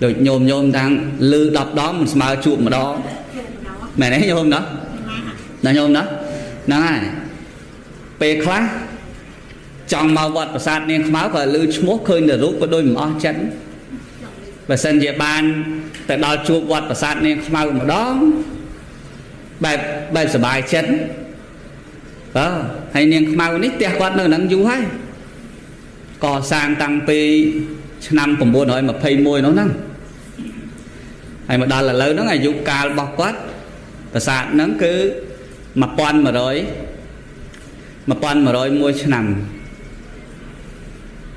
ដូចញោមញោមតាំងលឺ10ដងមិនស្មើជួបម្ដងមែនទេញោមណាណាញោមណាហ្នឹងហើយពេលខ្លះចង់មកវត្តប្រាសាទនាងខ្មៅក៏លឺឈ្មោះឃើញតែរូបក៏ដូចមិនអស់ចិត្តបើសិនជាបានទៅដល់ជួបវត្តប្រាសាទនាងខ្មៅម្ដងបែបសบายចិត្តបាទហើយនាងខ្មៅនេះផ្ទះគាត់នៅនឹងយូរហើយកសាងតាំងពីឆ្នាំ921នោះហ្នឹងហើយមកដល់ឥឡូវហ្នឹងអាយុកាលរបស់គាត់ប្រាសាទហ្នឹងគឺ1101ឆ្នាំ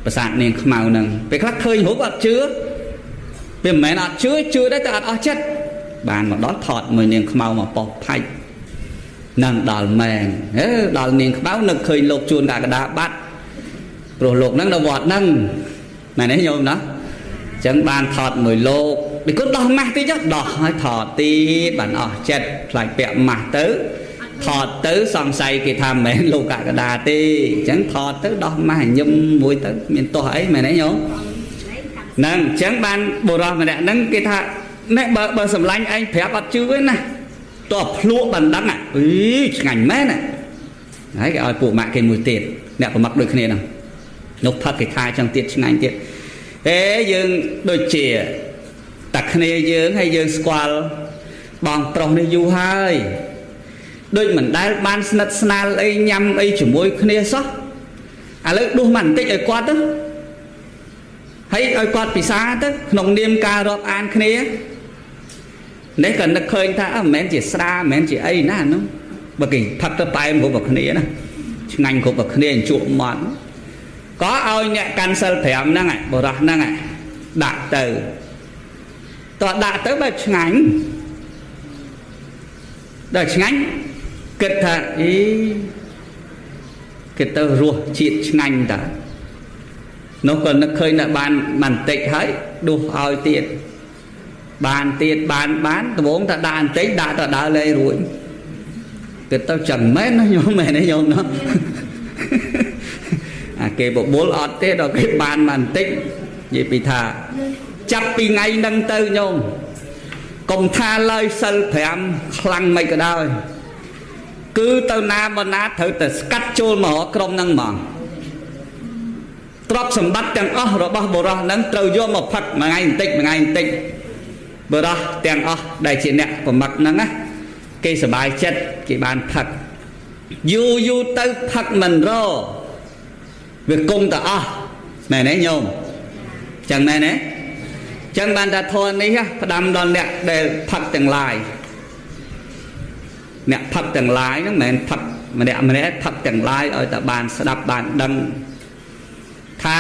ប្រាសាទនាងខ្មៅហ្នឹងពេលខ្លះឃើញរូបអត់ជឿវាមិនមែនអត់ជឿជឿដែរតែអត់អស់ចិត្តបានមកដល់ថតមួយនាងខ្មៅមកប៉ោះផាច់នឹងដល់មែនហេដល់នាងខ្មៅនឹកឃើញលោកជួនកកដាបាត់ព្រោះលោកហ្នឹងនៅវត្តហ្នឹងមែនទេញោមណាអញ្ចឹងបានថតមួយលោកពីគុណដោះម៉ាស់តិចដោះហើយថតទៀតបានអស់ចិត្តខ្លាចពាក់ម៉ាស់ទៅថតទៅសង្ស័យគេថាមិនមែនលោកកកដាទេអញ្ចឹងថតទៅដោះម៉ាស់ញឹមមួយទៅមានទោះអីមែនទេញោមហ្នឹងអញ្ចឹងបានបុរសម្នាក់ហ្នឹងគេថាណែបើសម្លាញ់ឯងប្រាប់អត់ជឿទេណាតោះភ្លក់បានដឹងអីឆ្ងាញ់មែនណាហើយគេឲ្យពួកម៉ាក់គេមួយទៀតអ្នកប្រមឹកដូចគ្នាហ្នឹងនោះផឹកគេថាចឹងទៀតឆ្ងាញ់ទៀតអេយើងដូចជាតែគ្នាយើងហើយយើងស្គាល់បងប្រុសនេះយូរហើយដូចមិនដែលបានស្និទ្ធស្នាលអីញ៉ាំអីជាមួយគ្នាសោះឥឡូវដួសមកបន្តិចឲ្យគាត់ទៅហើយឲ្យគាត់ពិសាទៅក្នុងនាមការរាប់អានគ្នានេះក៏នឹកឃើញថាមិនមែនជាស្រាមិនមែនជាអីណានោះបើគេផឹកទៅផ្អែមគ្រប់គ្នាណាឆ្ងាញ់គ្រប់គ្នាជក់មាត់ក៏ឲ្យអ្នកកាន់សិល5ហ្នឹងបុរសហ្នឹងដាក់ទៅតោះដាក់ទៅបែបឆ្ងាញ់ដល់ឆ្ងាញ់គិតថាអីគិតទៅរសជាតិឆ្ងាញ់តានោះក៏នឹកឃើញថាបានបន្តិចហើយដួសឲ្យទៀតបានទៀតបានដំបូងថាដាក់បន្តិចដាក់ទៅដើរលែងរួចគិតទៅចឹងមែនណាញោមមែនទេញោមណា អាគេបបួលអត់ទេដល់គេបានមកបន្តិចនិយាយពីថាចាប់ពីថ្ងៃហ្នឹងទៅញោមកុំថាឡើយសិល5ខ្លាំងមិនក៏ដោយគឺទៅណាមកណាត្រូវតែស្កាត់ចូលមករកក្រុមហ្នឹងហ្មងទ្រព្យសម្បត្តិទាំងអស់របស់បុរសហ្នឹងត្រូវយកមកផឹកមួយថ្ងៃបន្តិចមួយថ្ងៃបន្តិចបុរសទាំងអស់ដែលជាអ្នកប្រមឹកហ្នឹងណាគេសប្បាយចិត្តគេបានផឹកយូរយូរទៅផឹកមិនរវាគង់តែអស់មែនទេញោមចឹងមែនទេចឹងបានថាធម៌នេះផ្ដាំដល់អ្នកដែលផឹកទាំងឡាយអ្នកផឹកទាំងឡាយហ្នឹងមិនមែនផឹកម្នាក់ម្នាក់ផឹកទាំងឡាយឲ្យតែបានស្ដាប់បានដឹងថា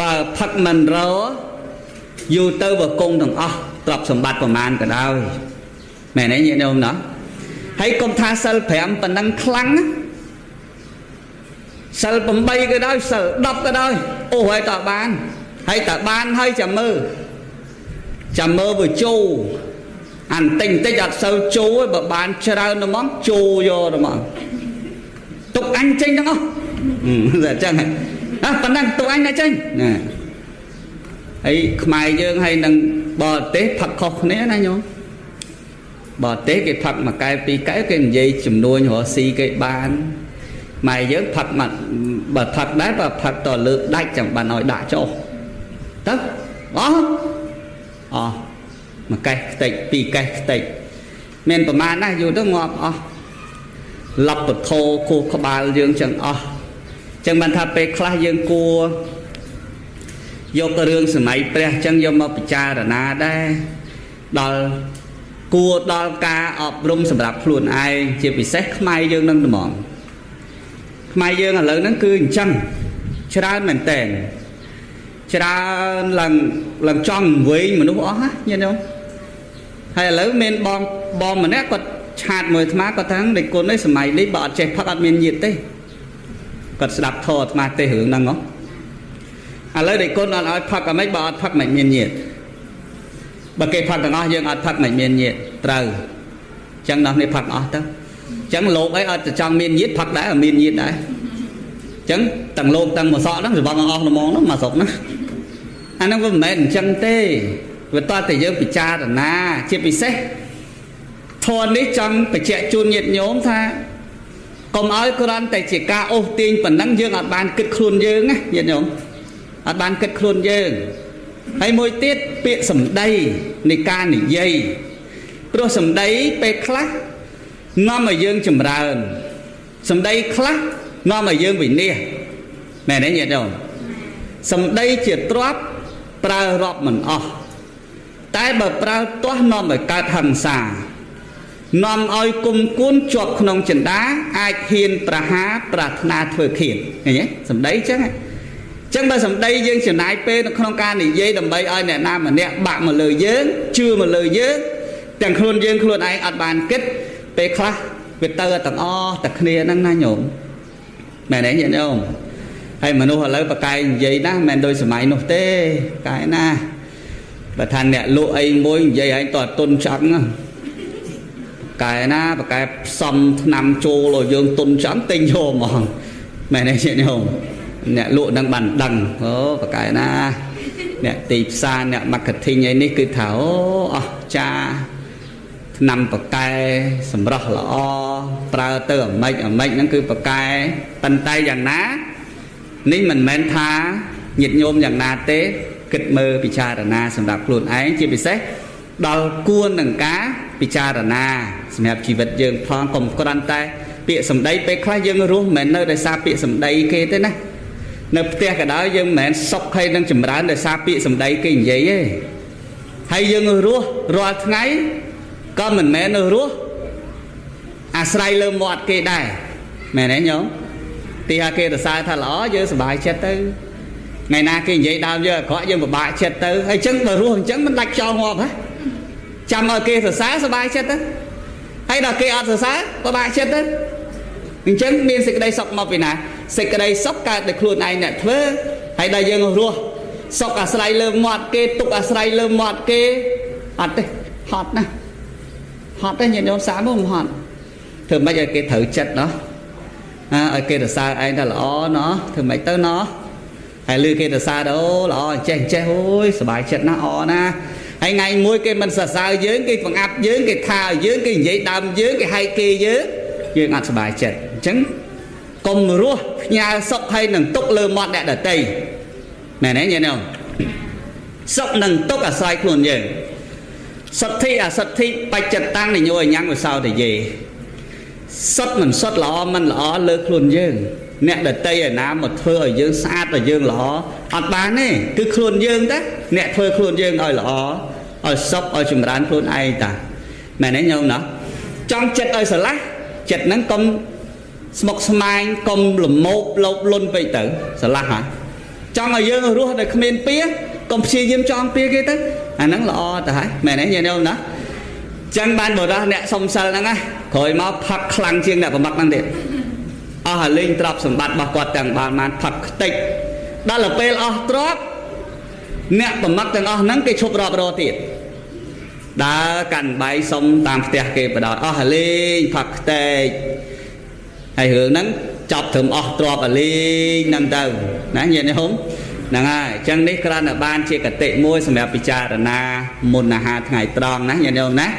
បើផឹកមិនរយូរទៅវាគង់ទាំងអស់ទ្រព្យសម្បត្តិប្រមាណក៏ដោយមែនទេញាតិញោមណោះហើយកុំថាសិល5ប៉ុណ្ណឹងខ្លាំងណាសិល8ក៏ដោយសិល10ក៏ដោយអូហើយតបានហើយតបានហើយចាំមើលចាំមើលវាចូលអានតិចតិចអត់សូវចូលទេបើបានច្រើនហ្មងចូលយកហ្មងទុកអញចេញទាំងអស់អញ្ចឹងហ่ะប៉ុណ្ណឹងទុកអញណាចេញណាហើយខ្មែរយើងហើយនឹងបរទេសផឹកខុសគ្នាណាញោមបរទេសគេផឹកមួយកែវពីរកែវគេនិយាយចំនួនរកស៊ីគេបានម៉ែយើងផឹកមកបើផឹកដែរបើផឹកតលើកដាច់ចាំបានឲ្យដាក់ចុះទៅអស់អស់មួយកេះខ្ទេចពីរកេះខ្ទេចមានប្រមាណណាយូរទៅងាប់អស់លបពធគូក្បាលយើងចឹងអស់ចឹងបានថាពេលខ្លះយើងគួរយករឿងសម័យព្រះចឹងយកមកពិចារណាដែរដល់គួរដល់ការអប់រំសម្រាប់ខ្លួនឯងជាពិសេសខ្មែរយើងនឹងត្មងខ្មែរយើងឥឡូវហ្នឹងគឺអញ្ចឹងច្រើនមែនតើច្រើនឡើងឡើងចង់វែងមនុស្សអស់ណាញាតិញោមហើយឥឡូវមានបងបងម្នាក់គាត់ឆាតមួយអាត្មាគាត់ថាដេចគុណនេះសម័យនេះបើអត់ចេះផឹកអត់មានញាតិទេគាត់ស្ដាប់ធម៌អាត្មាទេរឿងហ្នឹងហ៎ឥឡូវដេចគុណអត់ឲ្យផឹកអាម៉េចបើអត់ផឹកមិនមានញាតិបើគេផឹកទាំងអស់យើងអត់ផឹកមិនមានញាតិត្រូវអញ្ចឹងដល់នេះផឹកអស់ទៅអញ្ចឹងលោកអីអត់ទៅចង់មានញាតិផឹកដែរអត់មានញាតិដែរអញ្ចឹងទាំងលោកទាំងមួយសក់ហ្នឹងសម្បត្តិអស់ល្មងហ្នឹងមួយស្រុកហ្នឹងអាហ្នឹងវាមិនមែនអញ្ចឹងទេវាតតែយើងពិចារណាជាពិសេសធម៌នេះចង់បញ្ជាក់ជូនញាតិញោមថាកុំឲ្យគ្រាន់តែជាការអូសទាញប៉ុណ្ណឹងយើងអត់បានគិតខ្លួនយើងណាញាតិញោមអត់បានគិតខ្លួនយើងហើយមួយទៀតពាក្យសម្ដីនៃការនិយាយព្រោះសម្ដីពេលខ្លះនាំឲ្យយើងចម្រើនសម្ដីខ្លះនាំឲ្យយើងវិនាសមែនទេញាតិញោមសម្ដីជាទ្រព្យប្រើរាប់មិនអស់តែបើប្រើទាស់នាំឲ្យកើតហិង្សានាំឲ្យគុំគួនជាប់ក្នុងចិន្តាអាចហ៊ានប្រហារប្រាថ្នាធ្វើឃាតឃើញទេសម្ដីអញ្ចឹងអញ្ចឹងបើសម្ដីយើងចំណាយពេលនៅក្នុងការនិយាយដើម្បីឲ្យអ្នកណាម្នាក់បាក់មកលើយើងជឿមកលើយើងទាំងខ្លួនយើងខ្លួនឯងអត់បានគិតពេលខ្លះវាទៅទាំងអស់តែគ្នាហ្នឹងណាញោមមែនទេញាតិញោមហើយមនុស្សឥឡូវប្រកែកនិយាយណាមិនមែនដូចសម័យនោះទេកែណាបើថាអ្នកលក់អីមួយនិយាយឲ្យតើទុនឆ្អឹងកែណាប្រកែផ្សំថ្នាំចូលឲ្យយើងទុនឆ្អឹងទិញយកហ្មងមែនទេញាតិញោមអ្នកលក់នឹងបានដឹងអូប្រកែណាអ្នកទីផ្សារអ្នក marketing អីនេះគឺថាអូអស់ចាថ្នាំប្រកែសម្រស់ល្អប្រើទៅអាម៉េចអាម៉េចហ្នឹងគឺប្រកែប៉ុន្តែយ៉ាងណានេះមិនមែនថាញាតិញោមយ៉ាងណាទេគិតមើលពិចារណាសម្រាប់ខ្លួនឯងជាពិសេសដល់គួរនឹងការពិចារណាសម្រាប់ជីវិតយើងផងកុំគ្រាន់តែពាក្យសម្ដីពេលខ្លះយើងរស់មិនមែននៅដោយសារពាក្យសម្ដីគេទេណានៅផ្ទះក៏ដោយយើងមិនមែនសុខហើយនឹងចម្រើនដោយសារពាក្យសម្ដីគេនិយាយទេហើយយើងរស់រាល់ថ្ងៃក៏មិនមែនរស់អាស្រ័យលើមាត់គេដែរមែនទេញោមទីថាគេសរសើរថាល្អយើងសប្បាយចិត្តទៅថ្ងៃណាគេនិយាយដើមយើងអាក្រក់យើងពិបាកចិត្តទៅហើយអញ្ចឹងបើរស់អញ្ចឹងមិនដាច់ខ្យល់ងាប់ហ៎ចាំឲ្យគេសរសើរសប្បាយចិត្តទៅហើយដល់គេអត់សរសើរពិបាកចិត្តទៅអញ្ចឹងមានសេចក្តីសុខមកពីណាសេចក្តីសុខកើតដោយខ្លួនឯងអ្នកធ្វើហើយដល់យើងរស់សុខអាស្រ័យលើមាត់គេទុកអាស្រ័យលើមាត់គេអត់ទេហត់ណាស់ហត់ទេញាតិញោមសាមមិនហត់ធ្វើម៉េចឲ្យគេត្រូវចិត្តណោះ ឲ្យគេសរសើរឯងថាល្អណោះធ្វើម៉េចទៅណោះហើយឮគេសរសើរទៅអូល្អចេះចេះអូយសប្បាយចិត្តណាស់អណាហើយថ្ងៃមួយគេមិនសរសើរយើងគេបង្អាប់យើងគេថាយើងគេនិយាយដើមយើងគេហែកគេយើងយើងអត់សប្បាយចិត្តអញ្ចឹងកុំរស់ផ្ញើសុខហើយនឹងទុកលើមាត់អ្នកដតីមែនទេញាតិញោមសុខនឹងទុកអាស្រ័យខ្លួនយើងសទ្ធិអសទ្ធិបច្ចតាំងនយោញ៉ាំងវិសោតយេសុទ្ធមិនសុទ្ធល្អមិនល្អលើខ្លួនយើងអ្នកដតីឯណាមកធ្វើឲ្យយើងស្អាតឲ្យយើងល្អអត់បានទេគឺខ្លួនយើងតាអ្នកធ្វើខ្លួនយើងឲ្យល្អឲ្យសុខឲ្យចម្រើនខ្លួនឯងតាមែនទេញោមណោះចង់ចិត្តឲ្យស្រឡះចិត្តហ្នឹងកុំស្មុកស្មាញកុំលមោបលោបលុនពេកទៅស្រឡះហ่ะចង់ឲ្យយើងរស់ដោយគ្មានពៀកុំព្យាយាមចងពៀគេទៅអាហ្នឹងល្អទៅហើយមែនទេញោមណាចឹងបានបរោះអ្នកសុំសិលហ្នឹងណាក្រោយមកផឹកខ្លាំងជាងអ្នកប្រមឹកហ្នឹងទៀតអស់ឲ្យលេងទ្រព្យសម្បត្តិរបស់គាត់ទាំងបានបានផឹកខ្ទេចដល់ទៅពេលអស់ទ្រព្យអ្នកប្រមឹកទាំងអស់ហ្នឹងគេឈប់រាប់រទៀតដើរកាន់បាយសុំតាមផ្ទះគេបដអស់ឲ្យលេងផឹកខ្ទេចហើយរឿងហ្នឹងចប់ត្រឹមអស់ទ្រព្យឲ្យលេងហ្នឹងទៅណាញាតិញោមហ្នឹងហើយអញ្ចឹងនេះគ្រាន់តែបានជាកតិមួយសម្រាប់ពិចារណាមុនអាហារថ្ងៃត្រង់ណាញាតិញោមណាអ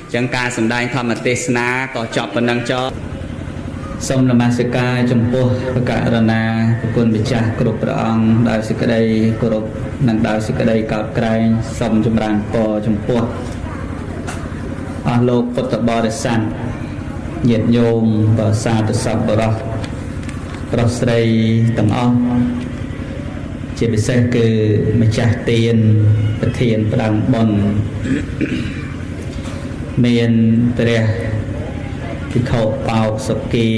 ញ្ចឹងការសម្ដែងធម្មទេសនាក៏ចប់ប៉ុណ្ណឹងចុះសូមនមស្ការចំពោះព្រះករុណាព្រះគុណម្ចាស់គ្រប់ព្រះអង្គដោយសេចក្តីគោរពនិងដោយសេចក្តីកោតក្រែងសូមចម្រើនពរចំពោះអស់លោកពុទ្ធបរិស័ទញាតិញោមបសាទសពបរោះប្រុសស្រីទាំងអស់ជាពិសេសគឺម្ចាស់ទានប្រធានផ្ដើមបុណ្យមានព្រះភិក្ខុបោកសុគា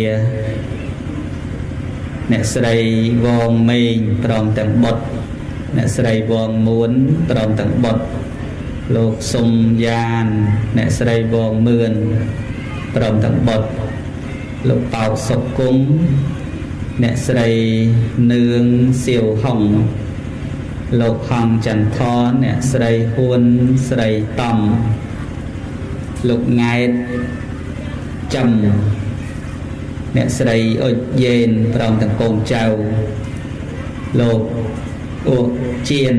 អ្នកស្រីវងមេងព្រមទាំងបុត្រអ្នកស្រីវងមួនព្រមទាំងបុត្រលោកសុំយ៉ានអ្នកស្រីវងមឿនព្រមទាំងបុត្រលោកបោកសុគង្គអ្នកស្រីនឿងសៀវហុងលោកហងចន្ទថនអ្នកស្រីហ៊ួនស្រីតំលោកង៉ែតចំអ្នកស្រីអុចយេនព្រមទាំងកូនចៅលោកអ៊ុជៀន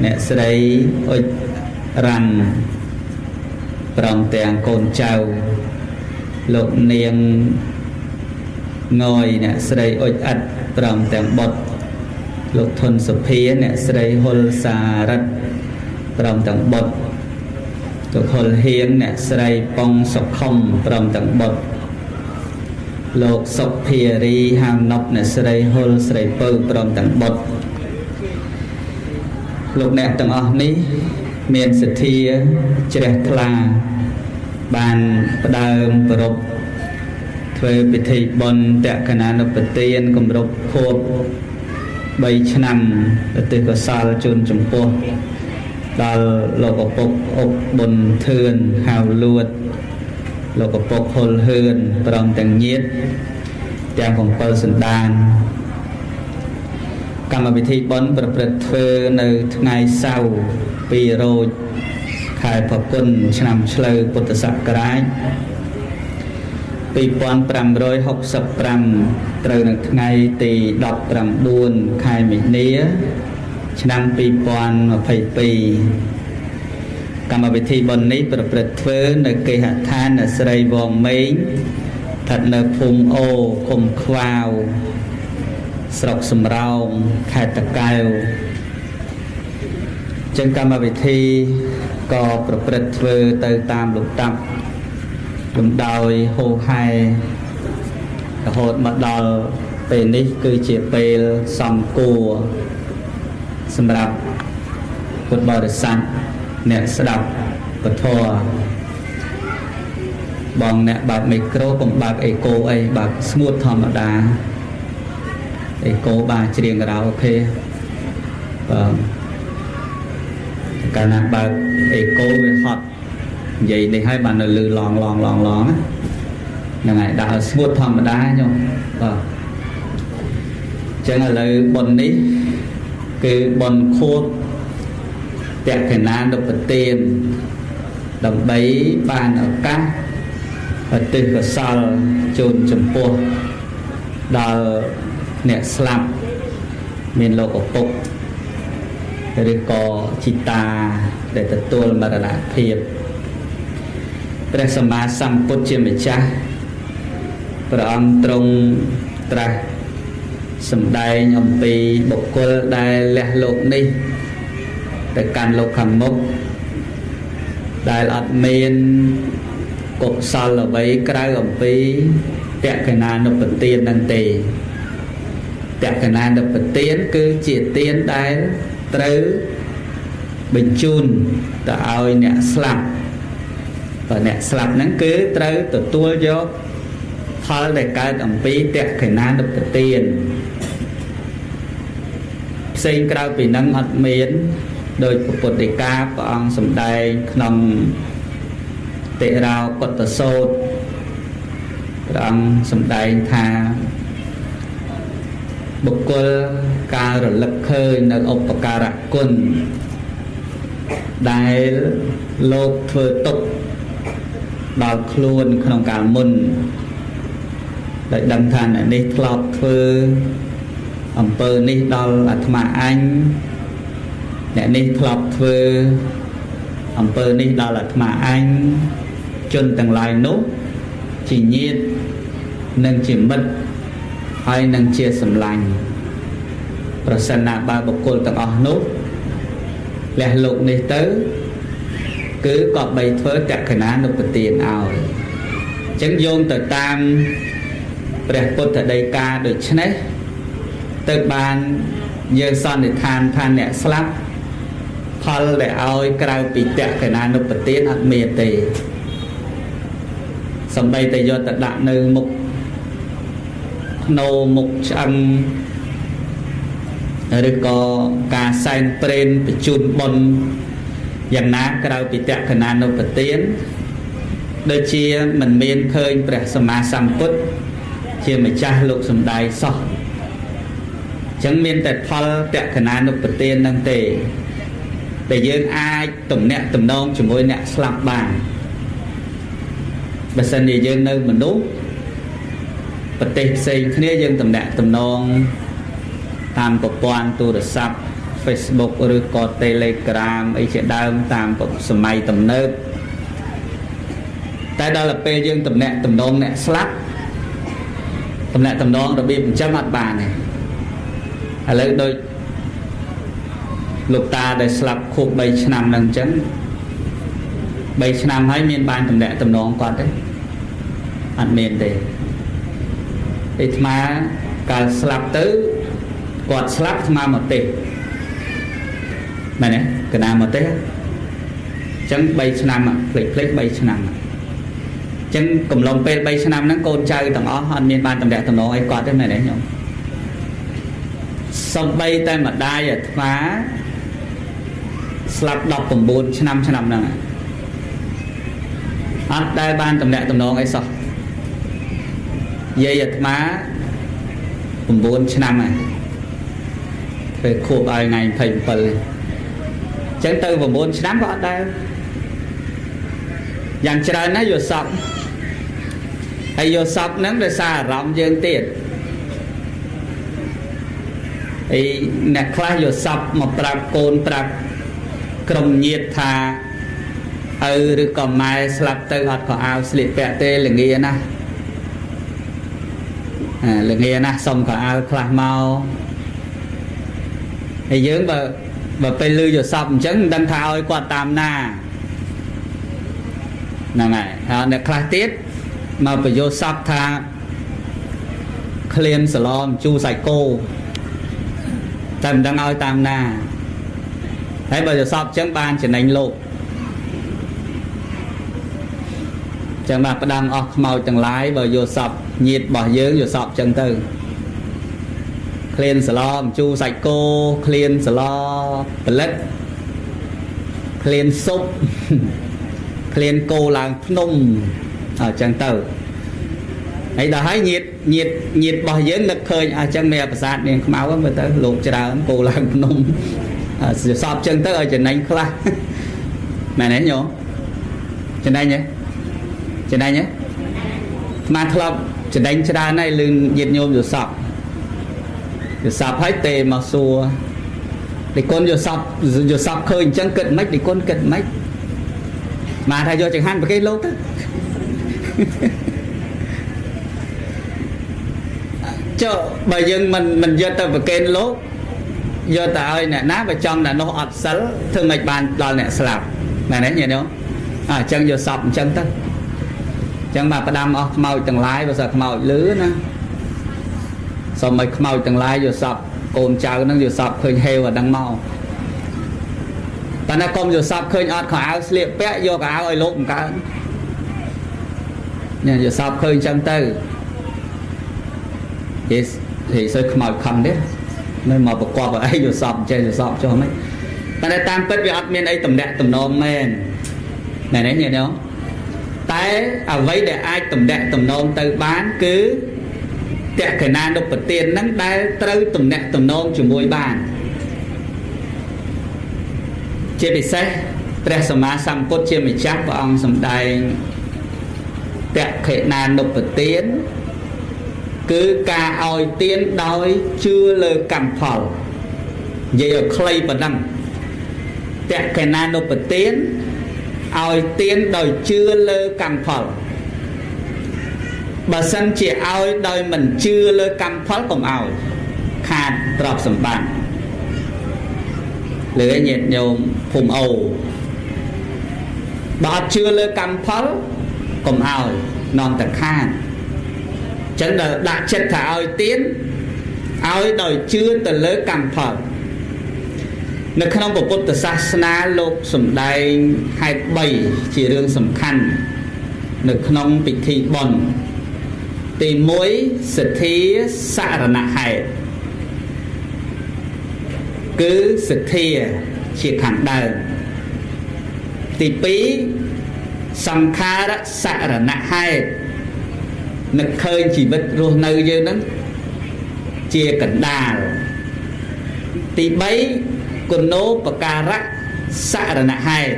អ្នកស្រីអុចរ៉ាន់ព្រមទាំងកូនចៅលោកនាងងយអ្នកស្រីអុចអិតព្រមទាំងបុត្រលោកធុនសុភាអ្នកស្រីហ៊ុលសារឹតព្រមទាំងបុត្រលោកហ៊ុលហៀងអ្នកស្រីប៉ុងសុខុមព្រមទាំងបុត្រលោកសុភារីហាងណប់អ្នកស្រីហ៊ុលស្រីពៅព្រមទាំងបុត្រលោកអ្នកទាំងអស់នេះមានសទ្ធាជ្រះថ្លាបានផ្ដើមប្រពធ្វើពិធីបុណ្យតក្កណានុបទានគម្រប់ខួប3ឆ្នាំឧទ្ទិសកុសលជូនចំពោះដល់លោកឪពុកអុកប៊ុនធឿនហៅលួតលោកឪពុកហ៊ុលហឿនព្រមទាំងញាតិទាំង7សន្តានកម្មវិធីបុណ្យប្រព្រឹត្តធ្វើនៅថ្ងៃសៅរ៍2រោចខែផល្គុនឆ្នាំឆ្លូវពុទ្ធសករាជ2565ត្រូវនៅថ្ងៃទី19ខែមីនាឆ្នាំ2022កម្មវិធីបុណ្យនេះប្រព្រឹត្តធ្វើនៅគេហដ្ឋានអ្នកស្រីវងមេងស្ថិតនៅភូមិអូឃុំខ្វាវស្រុកសំរោងខេត្តតាកែវចឹងកម្មវិធីក៏ប្រព្រឹត្តធ្វើទៅតាមលំដាប់លំដោយហូហែរហូតមកដល់ពេលនេះគឺជាពេលសំគួរសម្រាប់ពុទ្ធបរិស័ទអ្នកស្ដាប់ពធបងអ្នកបើកមីក្រូកុំបើកអេកូអីបើកស្ងួតធម្មតាអេកូបាទច្រៀងការ៉ាអូខេបាទកាលណាបើកអេកូវាហត់និយាយនេះហើយបាននៅលឺឡងឡងឡងឡងហ្នឹងហើយដាក់ឲ្យស្ងួតធម្មតាញោមបាទអញ្ចឹងឥឡូវបុណ្យនេះគឺបុណ្យខួបតក្កណានុបទានដើម្បីបានឱកាសឧទ្ទិសកុសលជូនចំពោះ ដល់អ្នកស្លាប់មានលោកឪពុកឬក៏ជីតាដែលទទួលមរណភាពព្រះសម្មាសម្ពុទ្ធជាម្ចាស់ព្រះអង្គទ្រង់ត្រាស់សម្ដែងអំពីបុគ្គលដែលលះលោកនេះទៅកាន់លោកខាងមុខដែលអត់មានកុសលអ្វីក្រៅអំពីតក្កណានុបទាននឹងទេតក្កណានុបទានគឺជាទានដែលត្រូវបញ្ជូនទៅឲ្យអ្នកស្លាប់បើអ្នកស្លាប់ហ្នឹងគឺត្រូវទទួលយកផលដែលកើតអំពីតក្កណានុបទានផ្សេងក្រៅពីនឹងអត់មានដោយពុទ្ធដីកាព្រះអង្គសម្ដែងក្នុងតិរោកតសោតព្រះអង្គសម្ដែងថាបុគ្គលការរលឹកឃើញនៅឧបការៈគុណដែលលោកធ្វើទុកដល់ខ្លួនក្នុងកាលមុនដែលដឹងថាអ្នកនេះធ្លាប់ធ្វើអំពើនេះដល់អាត្មាអញអ្នកនេះធ្លាប់ធ្វើអំពើនេះដល់អាត្មាអញជនទាំងឡាយនោះជាញាតិនិងជាមិត្តហើយនឹងជាសម្លាញ់ប្រសិនណាបើបុគ្គលទាំងអស់នោះលះលោកនេះទៅគឺក៏បីធ្វើតក្កណានុបទានឲ្យអញ្ចឹងយោងទៅតាមព្រះពុទ្ធដីកាដូច្នេះទៅបានយើងសន្និដ្ឋានថាអ្នកស្លាប់ផលដែលឲ្យក្រៅពីតក្កណានុបទានអត់មានទេសំបីតែយកទៅដាក់នៅមុខភ្នោមុខឆ្អឹងឬក៏ការសែនព្រេនបញ្ជូនបុណ្យយ៉ាងណាក្រៅពីតក្កណានុបទានដូចជាមិនមានឃើញព្រះសម្មាសម្ពុទ្ធជាម្ចាស់លោកសំដែងសោះអញ្ចឹងមានតែផលតក្កណានុបទាននឹងទេដែលយើងអាចទំនាក់ទំនងជាមួយអ្នកស្លាប់បានបើសិនជាយើងនៅមនុស្សប្រទេសផ្សេងគ្នាយើងទំនាក់ទំនងតាមប្រព័ន្ធទូរស័ព្ទ Facebook ឬក៏ Telegram អីជាដើមតាមសម័យទំនើបតែដល់ពេលយើងទំនាក់ទំនងអ្នកស្លាប់ទំនាក់ទំនងរបៀបអញ្ចឹងអត់បានទេឥឡូវដូចលោកតាដែលស្លាប់ខួប3ឆ្នាំហ្នឹងអញ្ចឹង3ឆ្នាំហើយមានបានទំនាក់ទំនងគាត់ទេអត់មានទេអាត្មាកាលស្លាប់ទៅគាត់ស្លាប់អាត្មាមកទេមែនទេកណាមកទេអញ្ចឹង3ឆ្នាំភ្លេចភ្លេច3ឆ្នាំអញ្ចឹងកំឡុងពេល3ឆ្នាំហ្នឹងកូនចៅទាំងអស់អត់មានបានតំណាក់តំណងអីគាត់ទេមែនទេញោមសំបីតែម្ដាយអាត្មាស្លាប់19ឆ្នាំឆ្នាំហ្នឹងអត់ដែលបានតំណាក់តំណងអីសោះយាយអាត្មា9ឆ្នាំហើយធ្វើខួបឲ្យថ្ងៃ27អញ្ចឹងទៅ9ឆ្នាំក៏អត់ដែលយ៉ាងច្រើនណាស់យកសពហើយយកសពហ្នឹងដោយសារអារម្មណ៍យើងទៀតហើយអ្នកខ្លះយកសពមកប្រាប់កូនប្រាប់ក្រុមញាតិថាឪឬក៏ម៉ែស្លាប់ទៅអត់ក៏អាវស្លៀកពាក់ទេល្ងាណាស់ល្ងាណាស់សុំក៏អាវខ្លះមកហើយយើងបើពេលលឺយកសពអញ្ចឹងមិនដឹងថាឲ្យគាត់តាមណាហ្នឹងហើយហើយអ្នកខ្លះទៀតមកបញ្យោសពថាឃ្លានសឡមជូរសាច់គោតែមិនដឹងឲ្យតាមណាហើយបើយកសពអញ្ចឹងបានចំណេញលោកចឹងបាទផ្ដាំអស់ខ្មោចទាំងឡាយបើយកសពញាតរបស់យើងយកសពចឹងទៅឃ្លានសឡមជូរសាច់គោឃ្លានសឡផលិតឃ្លានស៊ុបឃ្លានគោឡើងភ្នំអញ្ចឹងទៅហើយដល់ហើយញាតញាតញាតរបស់យើងនឹកឃើញអញ្ចឹងមានប្រាសាទនាងខ្មៅមើលទៅលោកច្រើនគោឡើងភ្នំសពចឹងទៅឲ្យចំណេញខ្លះមែនទេញោមចំណេញទេចំណេញទេអាត្មាធ្លាប់ ចំណេញច្រើនហើយលឺញាតិញោមយល់សពយល់សពហើយទេមកសួរតិគុណយល់សពយល់សពឃើញអញ្ចឹងគិតម៉េចតិគុណគិតម៉េចមកថាយកចង្ហាន់ប្រគេនលោកទៅចុះបើយើងមិនយកទៅប្រគេនលោកយកទៅឲ្យអ្នកណាបើចង់អ្នកនោះអត់សិលធ្វើម៉េចបានដល់អ្នកស្លាប់មែនទេញាតិញោមអញ្ចឹងយកសពអញ្ចឹងទៅអញ្ចឹងបាទផ្ដាំអស់ខ្មោចទាំងឡាយបើសិនខ្មោចលឺណាសូមឲ្យខ្មោចទាំងឡាយយកសពកូនចៅហ្នឹងយកសពឃើញហេវអាហ្នឹងមកប៉ុន្តែកុំយកសពឃើញអត់ខោអាវស្លៀកពាក់យកខោអាវឲ្យលោកបង្កើននេះយកសពឃើញអញ្ចឹងទៅគេហេសុយខ្មោចខំទេមិនមកប្រកបឲ្យឯងយកសពចេះយកសពចុះមិនប៉ុន្តែតាមពិតវាអត់មានអីតំណាក់តំណងមែនមែនទេញាតិញោមតែអ្វីដែលអាចតំណាក់តំណងទៅបានគឺតក្កណានុបទានហ្នឹងដែលត្រូវតំណាក់តំណងជាមួយបានជាពិសេសព្រះសម្មាសម្ពុទ្ធជាម្ចាស់ព្រះអង្គសម្ដែងតក្កណានុបទានគឺការឲ្យទានដោយជឿលើកម្មផលនិយាយឲ្យខ្លីប៉ុណ្ណឹងតក្កណានុបទានឲ្យទានដោយជឿលើកម្មផលបើសិនជាឲ្យដោយមិនជឿលើកម្មផលកុំឲ្យខាតទ្រព្យសម្បត្តិលើញាតិញោមភូមិអូបើអត់ជឿលើកម្មផលកុំឲ្យនាំតែខាតចឹងដល់ដាក់ចិត្តថាឲ្យទានឲ្យដោយជឿទៅលើកម្មផលនៅក្នុងពុទ្ធសាសនាលោកសម្ដែងហេតុ3ជារឿងសំខាន់នៅក្នុងពិធីបុណ្យទី1សទ្ធាសរណហេតុគឺសទ្ធាជាខាងដើមទី2សង្ខារសរណហេតុនឹកឃើញជីវិតរស់នៅយើងហ្នឹងជាកណ្ដាលទី3គុណូបការៈសរណហេតុ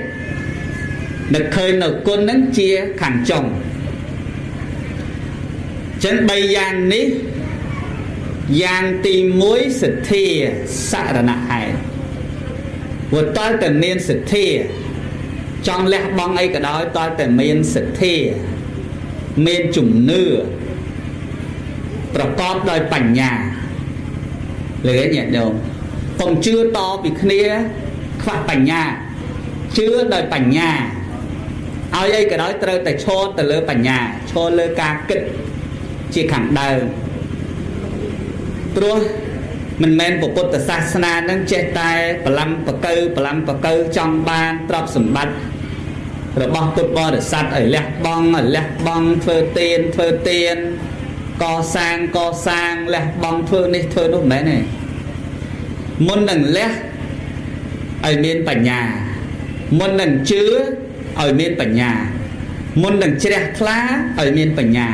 នឹកឃើញនៅគុណហ្នឹងជាខាងចុងចឹង3យ៉ាងនេះយ៉ាងទី1សទ្ធាសរណហេតុព្រោះតើតែមានសទ្ធាចង់លះបង់អីក៏ដោយតើតែមានសទ្ធាមានជំនឿប្រកបដោយបញ្ញាលើញាតិញោមកុំជឿតពីគ្នាខ្វះបញ្ញាជឿដោយបញ្ញាឲ្យអីក៏ដោយត្រូវតែឈរទៅលើបញ្ញាឈរលើការគិតជាខាងដើមព្រោះមិនមែនពុទ្ធសាសនានឹងចេះតែបលាំងបកៅបលាំងបកៅចង់បានទ្រព្យសម្បត្តិរបស់ពុទ្ធបរិស័ទឲ្យលះបង់ឲ្យលះបង់ធ្វើទានធ្វើទានកសាងកសាងលះបង់ធ្វើនេះធ្វើនោះមិនមែនទេមុននឹងលះឲ្យមានបញ្ញាមុននឹងជឿឲ្យមានបញ្ញាមុននឹងជ្រះថ្លាឲ្យមានបញ្ញា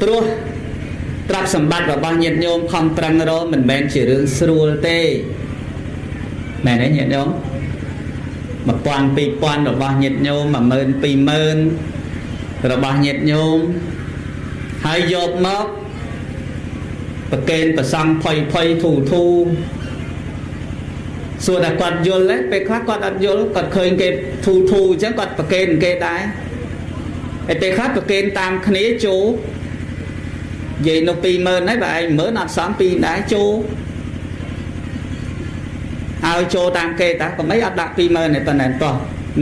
ព្រោះទ្រព្យសម្បត្តិរបស់ញាតិញោមខំប្រឹងរកមិនមែនជារឿងស្រួលទេមែនទេញាតិញោម1000 2000របស់ញាតិញោម10000 20000របស់ញាតិញោមហើយយកមកប្រកេនប្រសំផុយផុយធូធូសួរតែគាត់យល់ទេពេលខ្លះគាត់អត់យល់គាត់ឃើញគេធូធូអញ្ចឹងគាត់ប្រកេនគេដែរហើយពេលខ្លះប្រកេនតាមគ្នាចូលនិយាយនោះ20000ហើយបើឯង10000អត់សម2ដែរចូលឲ្យចូលតាមគេតាកុំអីអត់ដាក់20000ទេប៉ុណ្ណេះតោះ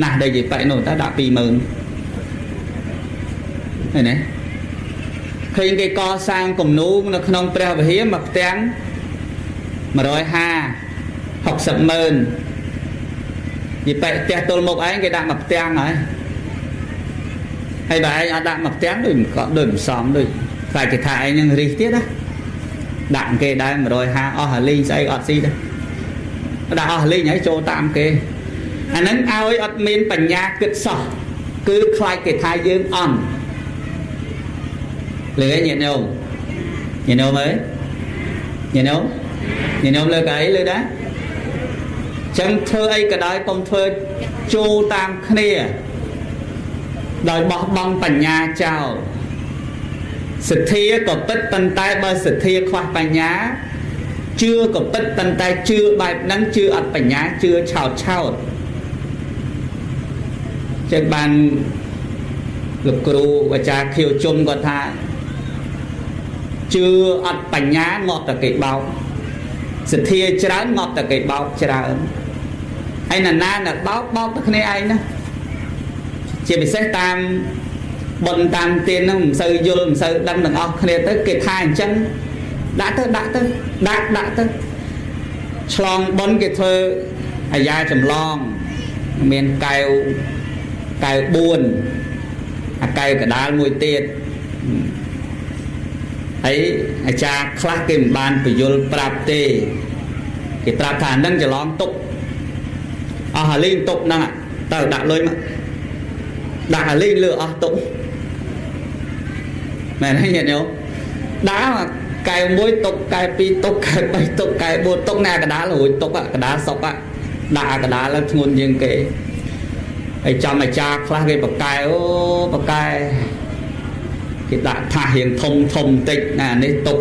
ណាស់ដែលនិយាយបែកនោះតាដាក់20000ឃើញទេឃើញគេកសាងគំនូនៅក្នុងព្រះវិហារមួយផ្ទាំង150 60ម៉ឺននិយាយបែកផ្ទះទល់មុខឯងគេដាក់មួយផ្ទាំងហើយហើយបើឯងអត់ដាក់មួយផ្ទាំងដូចមិនក៏ដូចមិនសមដូចខ្លាចគេថាឯងនឹងរិះទៀតណាដាក់គេដែរ150អស់អាលីងស្អីអត់ស៊ីដែរដាក់អស់លីងហើយចូលតាមគេអាហ្នឹងឲ្យអត់មានបញ្ញាគិតសោះគឺខ្លាចគេថាយើងអន់លើញាតិញោមញាតិញោមអើយញាតិញោមញាតិញោមលើកអីលើដែរចឹងធ្វើអីក៏ដោយកុំធ្វើចូលតាមគ្នាដោយបោះបង់បញ្ញាចោល សទ្ធាក៏ពិតប៉ុន្តែបើសទ្ធាខ្វះបញ្ញាជឿក៏ពិតប៉ុន្តែជឿបែបហ្នឹងជឿអត់បញ្ញាជឿឆោតឆោតចឹងបានលោកគ្រូអាចារ្យខៀវជុំគាត់ថាជឿអត់បញ្ញាងាប់តែគេបោកសទ្ធាច្រើនងាប់តែគេបោកច្រើនហើយណាណានៅបោកបោកទៅគ្នាឯងណាជាពិសេសតាមបុណ្យតាមទានហ្នឹងមិនសូវយល់មិនសូវដឹងទាំងអស់គ្នាទៅគេថាអញ្ចឹងដាក់ទៅដាក់ទៅដាក់ដាក់ទៅឆ្លងបុណ្យគេធ្វើអាយ៉ាចម្លងមានកែវកែវ4អាកែវកដាលមួយទៀតហើយអាចារ្យខ្លះគេមិនបានពយល់ប្រាប់ទេគេប្រាប់ថានឹងច្រឡងទុកអស់អាលីងទុកហ្នឹងទៅដាក់លុយមកដាក់អាលីងលើអស់ទុកមែនទេញាតិញោមដាក់កែវ1ទុកកែវ2ទុកកែវ3ទុកកែវ4ទុកណាកដាលរួចទុកកដាលសុកដាក់អាកដាលឡើងធ្ងន់ជាងគេហើយចំអាចារ្យខ្លះគេបកែអូបកែគេដាក់ថាសរៀងធំធំបន្តិចណានេះទុក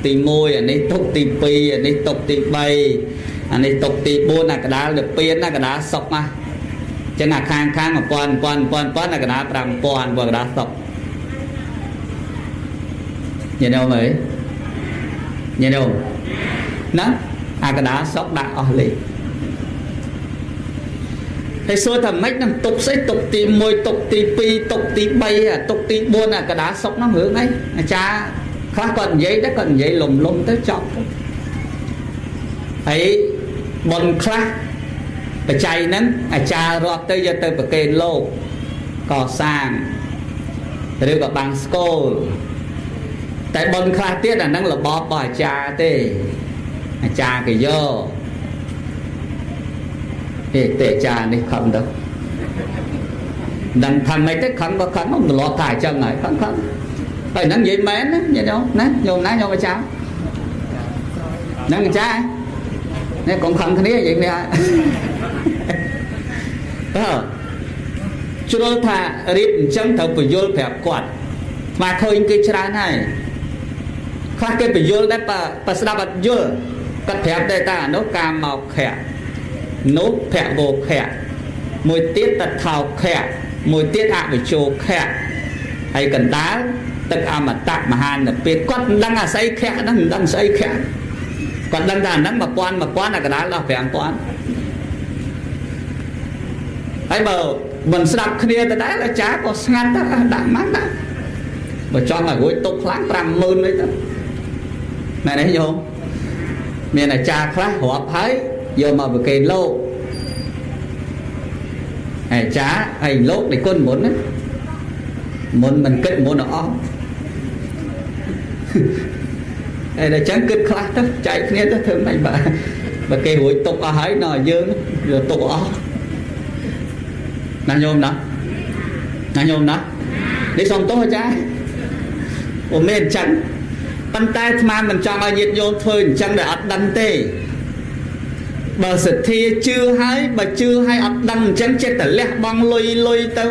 ទី1អានេះទុកទី2អានេះទុកទី3អានេះទុកទី4អាកដាលទៅពៀនណាកដាលសុកណាចឹងអាខាងខាង1000 1000 1000អាកដាល5000ព្រោះកដាលសុកញ៉ែញោមអើយញ៉ែញោមណាអាកដាលសុកដាក់អស់លេខហើយសួរថាម៉េចនឹងទុកស្អីទុកទី1ទុកទី2ទុកទី3អាទុកទី4អាកដាលសុកហ្នឹងរឿងអីអាចារ្យខ្លះគាត់និយាយដែរគាត់និយាយលំលំទៅចប់ទៅហើយបុណ្យខ្លះបច្ច័យហ្នឹងអាចារ្យរាប់ទៅយកទៅប្រគេនលោកកសាងឬក៏បាំងស្គលតែបុណ្យខ្លះទៀតអាហ្នឹងរបបរបស់អាចារ្យទេអាចារ្យគេយកទេទេអាចារ្យនេះខំទៅដឹងថាម៉េចទៅខំក៏ខំមកត្រឡប់ថាអញ្ចឹងហើយខំខំហើយហ្នឹងនិយាយមែនណាញាតិញោមណាញោមណាញោមអាចារ្យហ្នឹងអាចារ្យនេះកុំខំគ្នានិយាយគ្នាអើជ្រុលថារៀបអញ្ចឹងត្រូវបញ្យល់ប្រាប់គាត់មកឃើញគេច្រើនហើយខ្លះគេបញ្យល់ដែរបើស្ដាប់អត់យល់គាត់ប្រាប់ដែរតានោះកាមកខៈនោះភវោខៈមួយទៀតតថោខៈមួយទៀតអវិជោខៈហើយកណ្ដាលទឹកអមតៈមហានិព្វានគាត់មិនដឹងអាស្អីខៈហ្នឹងមិនដឹងស្អីខៈគាត់ដឹងថាអាហ្នឹង1000 1000អាកណ្ដាលដល់5000ហើយបើមិនស្ដាប់គ្នាទៅដែរអាចារ្យក៏ស្ងាត់ទៅដាក់មកដាក់បើចង់ឲ្យរួចទុកខ្លាំង50000អីទៅមែនទេញោមមានអាចារ្យខ្លះរាប់ហើយយកមកប្រគេនលោកអាចារ្យហើយលោកដែលគុណមុនណាមុនមិនគិតមុនអស់ហើយដល់ចឹងគិតខ្លះទៅចែកគ្នាទៅធ្វើមិនបើគេរួចទុកអស់ហើយដល់យើងយកទុកអស់ណាញោមណាណាញោមណានេះសុំទោសអាចារ្យអូមានអញ្ចឹងប៉ុន្តែអាត្មាមិនចង់ឲ្យញាតិញោមធ្វើអញ្ចឹងដែលអត់ដឹងទេបើសទ្ធាជឿហើយបើជឿហើយអត់ដឹងអញ្ចឹងចិត្តតែលះបង់លុយលុយទៅ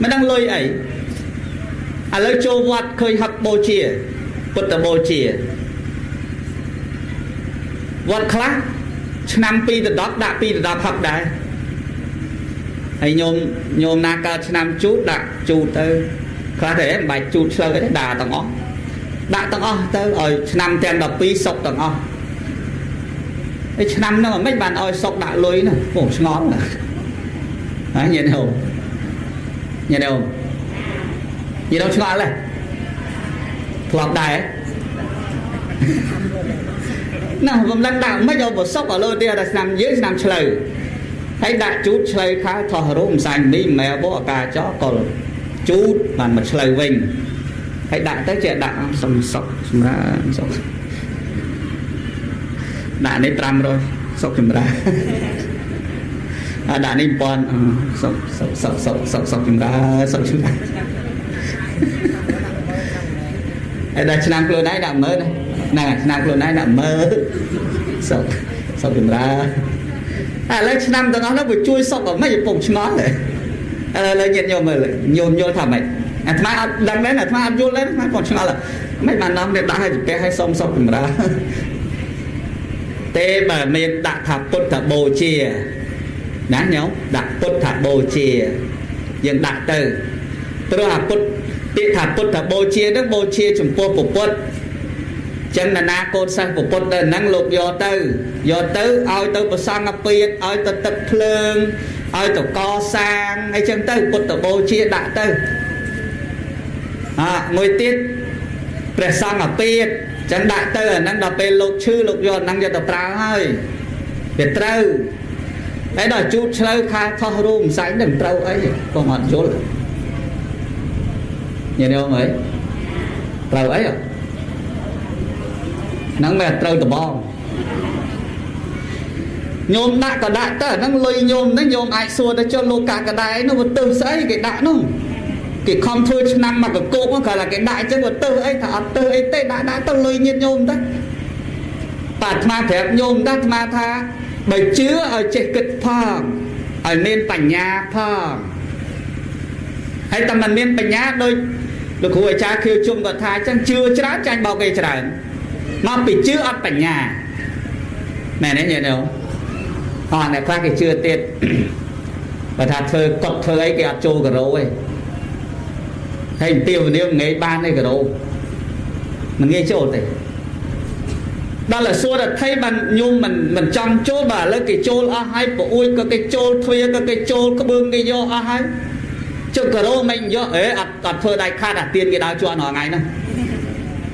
មិនដឹងលុយអីឥឡូវចូលវត្តឃើញហឹកបូជាពុទ្ធបូជាវត្តខ្លះឆ្នាំ2ដល់10ដាក់2ដល់10ហឹកដែរហើយញោមញោមណាកើតឆ្នាំជូតដាក់ជូតទៅខ្លះទេមិនបាច់ជូតឆ្លូវទេដាក់ទាំងអស់ដាក់ទាំងអស់ទៅឲ្យឆ្នាំទាំង12សុកទាំងអស់ហើយឆ្នាំហ្នឹងមិនបានឲ្យសុកដាក់លុយណាពងឆ្ងល់ណាញាតិញោមញាតិញោមញាតិញោមឆ្ងល់ទេធ្លាប់ដែរណាមិនដឹងដាក់មិនឲ្យបើសុកឲ្យលើទៀតដល់ឆ្នាំយើងឆ្នាំឆ្លូវហើយដាក់ជូតឆ្លូវខើថោះរូបម្សាញ់មីមែបអាកាចកុលជូតបានមកឆ្លូវវិញហើយដាក់ទៅចេះដាក់សុំសុកសម្រាប់សុកដាក់នេះ500សុកចម្រើនអាដាក់នេះ1000សុកសុកសុកសុកសុកសុកចម្រើនសុកចម្រើនហើយដល់ឆ្នាំខ្លួនឯងដាក់10000ហ្នឹងឆ្នាំខ្លួនឯងដាក់10000សុកសុកចម្រើនឥឡូវឆ្នាំទាំងអស់នោះវាជួយសុកអត់មិនពងឆ្ងល់ឥឡូវញាតិញោមមើលញោមយល់ថាម៉េច អាត្មាអត់ដឹងដែរអាត្មាអត់យល់ដែរអាត្មាគាត់ឆ្ងល់មិនបាននាំគ្នាដាក់ឲ្យកាពះឲ្យសុំសុខចម្រើនទេបើមានដាក់ថាពុទ្ធបូជាណាញោមដាក់ពុទ្ធបូជាយើងដាក់ទៅព្រោះអាពុទ្ធពាក្យថាពុទ្ធបូជាហ្នឹងបូជាចំពោះពុទ្ធចឹងណានាកូនសិស្សពុទ្ធទៅហ្នឹងលោកយកទៅយកទៅឲ្យទៅប្រសង់អាពាតឲ្យទៅទឹកភ្លើងឲ្យទៅកសាងអីចឹងទៅពុទ្ធបូជាដាក់ទៅអាមួយទៀតព្រះសង្ឃអាពាតចឹងដាក់ទៅអាហ្នឹងដល់ពេលលោកឈឺលោកយកអាហ្នឹងយកទៅប្រើហើយវាត្រូវហើយដល់ជូតឆ្លូវខាថោះរូមផ្សែងនឹងត្រូវអីកុំអត់យល់ញាតិញោមអើយត្រូវអីហ្នឹងមិនត្រូវដបងញោមដាក់ក៏ដាក់ទៅហ្នឹងលុយញោមហ្នឹងញោមអាចសួរទៅចុះលោកកាកដែរនោះវាទឹះស្អីគេដាក់នោះគេខំធ្វើឆ្នាំមកកកោកមកគ្រាន់តែគេដាក់អញ្ចឹងវាទឹះអីថាអត់ទឹះអីទេដាក់ដាក់ទៅលុយញាតញោមទៅបាទអាត្មាប្រាប់ញោមទៅអាត្មាថាបើជឿឲ្យចេះគិតផងឲ្យមានបញ្ញាផងហើយតែមិនមានបញ្ញាដូចលោកគ្រូអាចារ្យខៀវជុំគាត់ថាអញ្ចឹងជឿច្រើនចាញ់បោកគេច្រើនមកពីជឿអត់បញ្ញាមែនទេញាតិញោមអត់អ្នកខ្លះគេជឿទៀតបើថាធ្វើកត់ធ្វើអីគេអត់ចូលការ៉ូទេហើយទាវនាមងាយបានទេការ៉ូមិនងាយចូលទេដល់តែសួររដ្ឋីបានញោមមិនចង់ចូលបើឥឡូវគេចូលអស់ហើយប្អួយក៏គេចូលទ្វាក៏គេចូលក្បឿងគេយកអស់ហើយចុះការ៉ូមិនយកអេអត់អត់ធ្វើដៃខាត់អាទៀនគេដើរជាន់រាល់ថ្ងៃហ្នឹង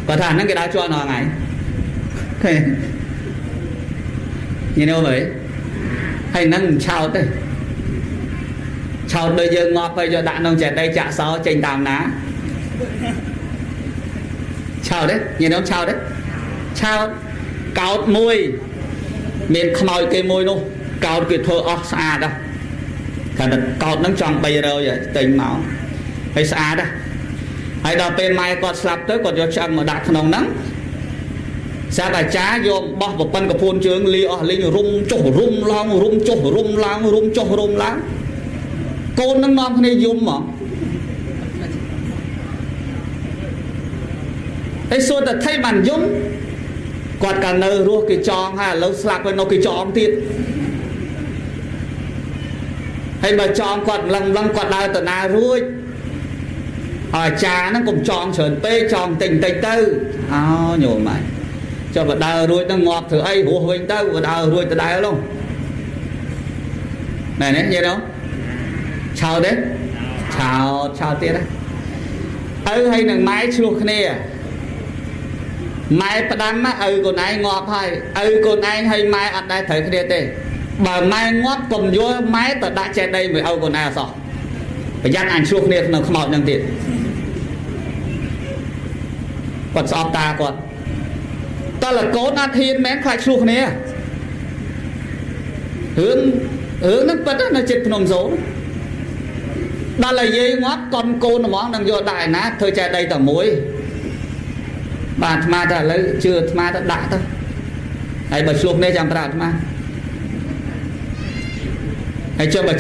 គាត់ថាហ្នឹងគេដើរជាន់រាល់ថ្ងៃឃើញញញោមអើយហើយហ្នឹងមិនឆោតទេឆោតដូចយើងងាប់ហើយយកដាក់ក្នុងចេតិយចាក់សោចេញតាមណាឆោតទេញញោមឆោតទេឆោតកោតមួយមានខ្មោចគេមួយនោះកោតគេធ្វើអស់ស្អាតហ៎ថាតែកោតហ្នឹងចង់300ហើយទិញមកហើយស្អាតហ៎ហើយដល់ពេលម៉ែគាត់ស្លាប់ទៅគាត់យកឆ្អឹងមកដាក់ក្នុងហ្នឹងសាប់អាចារ្យយកបោះប្រពន្ធកពួនជើងលីអស់លីងរុំចុះរុំឡើងរុំចុះរុំឡើងរុំចុះរុំឡើងកូននឹងនាំគ្នាយំហ្មងហើយសួរតែថៃបានយំគាត់កាលនៅរស់គេចងហើយឥឡូវស្លាប់ហើយនៅគេចងទៀតហើយបើចងគាត់ម្លឹងម្លឹងគាត់ដើរទៅណារួចអាចារ្យហ្នឹងកុំចងច្រើនពេកចងតិចតិចទៅអោញោមហើយចុះបើដើររួចហ្នឹងងាប់ធ្វើអីរស់វិញទៅបើដើររួចទៅដើរនោះណែនេះនិយាយដល់ឆោតទេឆោតឆោតទៀតណាឪហើយនឹងម៉ែឆ្លោះគ្នាម៉ែផ្ដាំណាឪកូនឯងងាប់ហើយឪកូនឯងហើយម៉ែអត់ដែរត្រូវគ្នាទេបើម៉ែងាប់កុំយល់ម៉ែទៅដាក់ចេតិយមួយឪកូនឯងអសោះប្រយ័ត្នអញឆ្លោះគ្នាក្នុងខ្មោចហ្នឹងទៀតគាត់ស្អប់តាគាត់តើលកូនអត់ហ៊ានមែនខ្លាចឆ្លោះគ្នារឿងរឿងហ្នឹងពិតនៅចិត្តភ្នំសូនដល់តែយាយងាប់កូនកូនហ្មងនឹងយកដាក់ឯណាធ្វើចេតិយតែមួយបាទអាត្មាថាឥឡូវជឿអាត្មាទៅដាក់ទៅហើយបើឆ្លោះគ្នាចាំប្រាប់អាត្មាហើយចុះបើ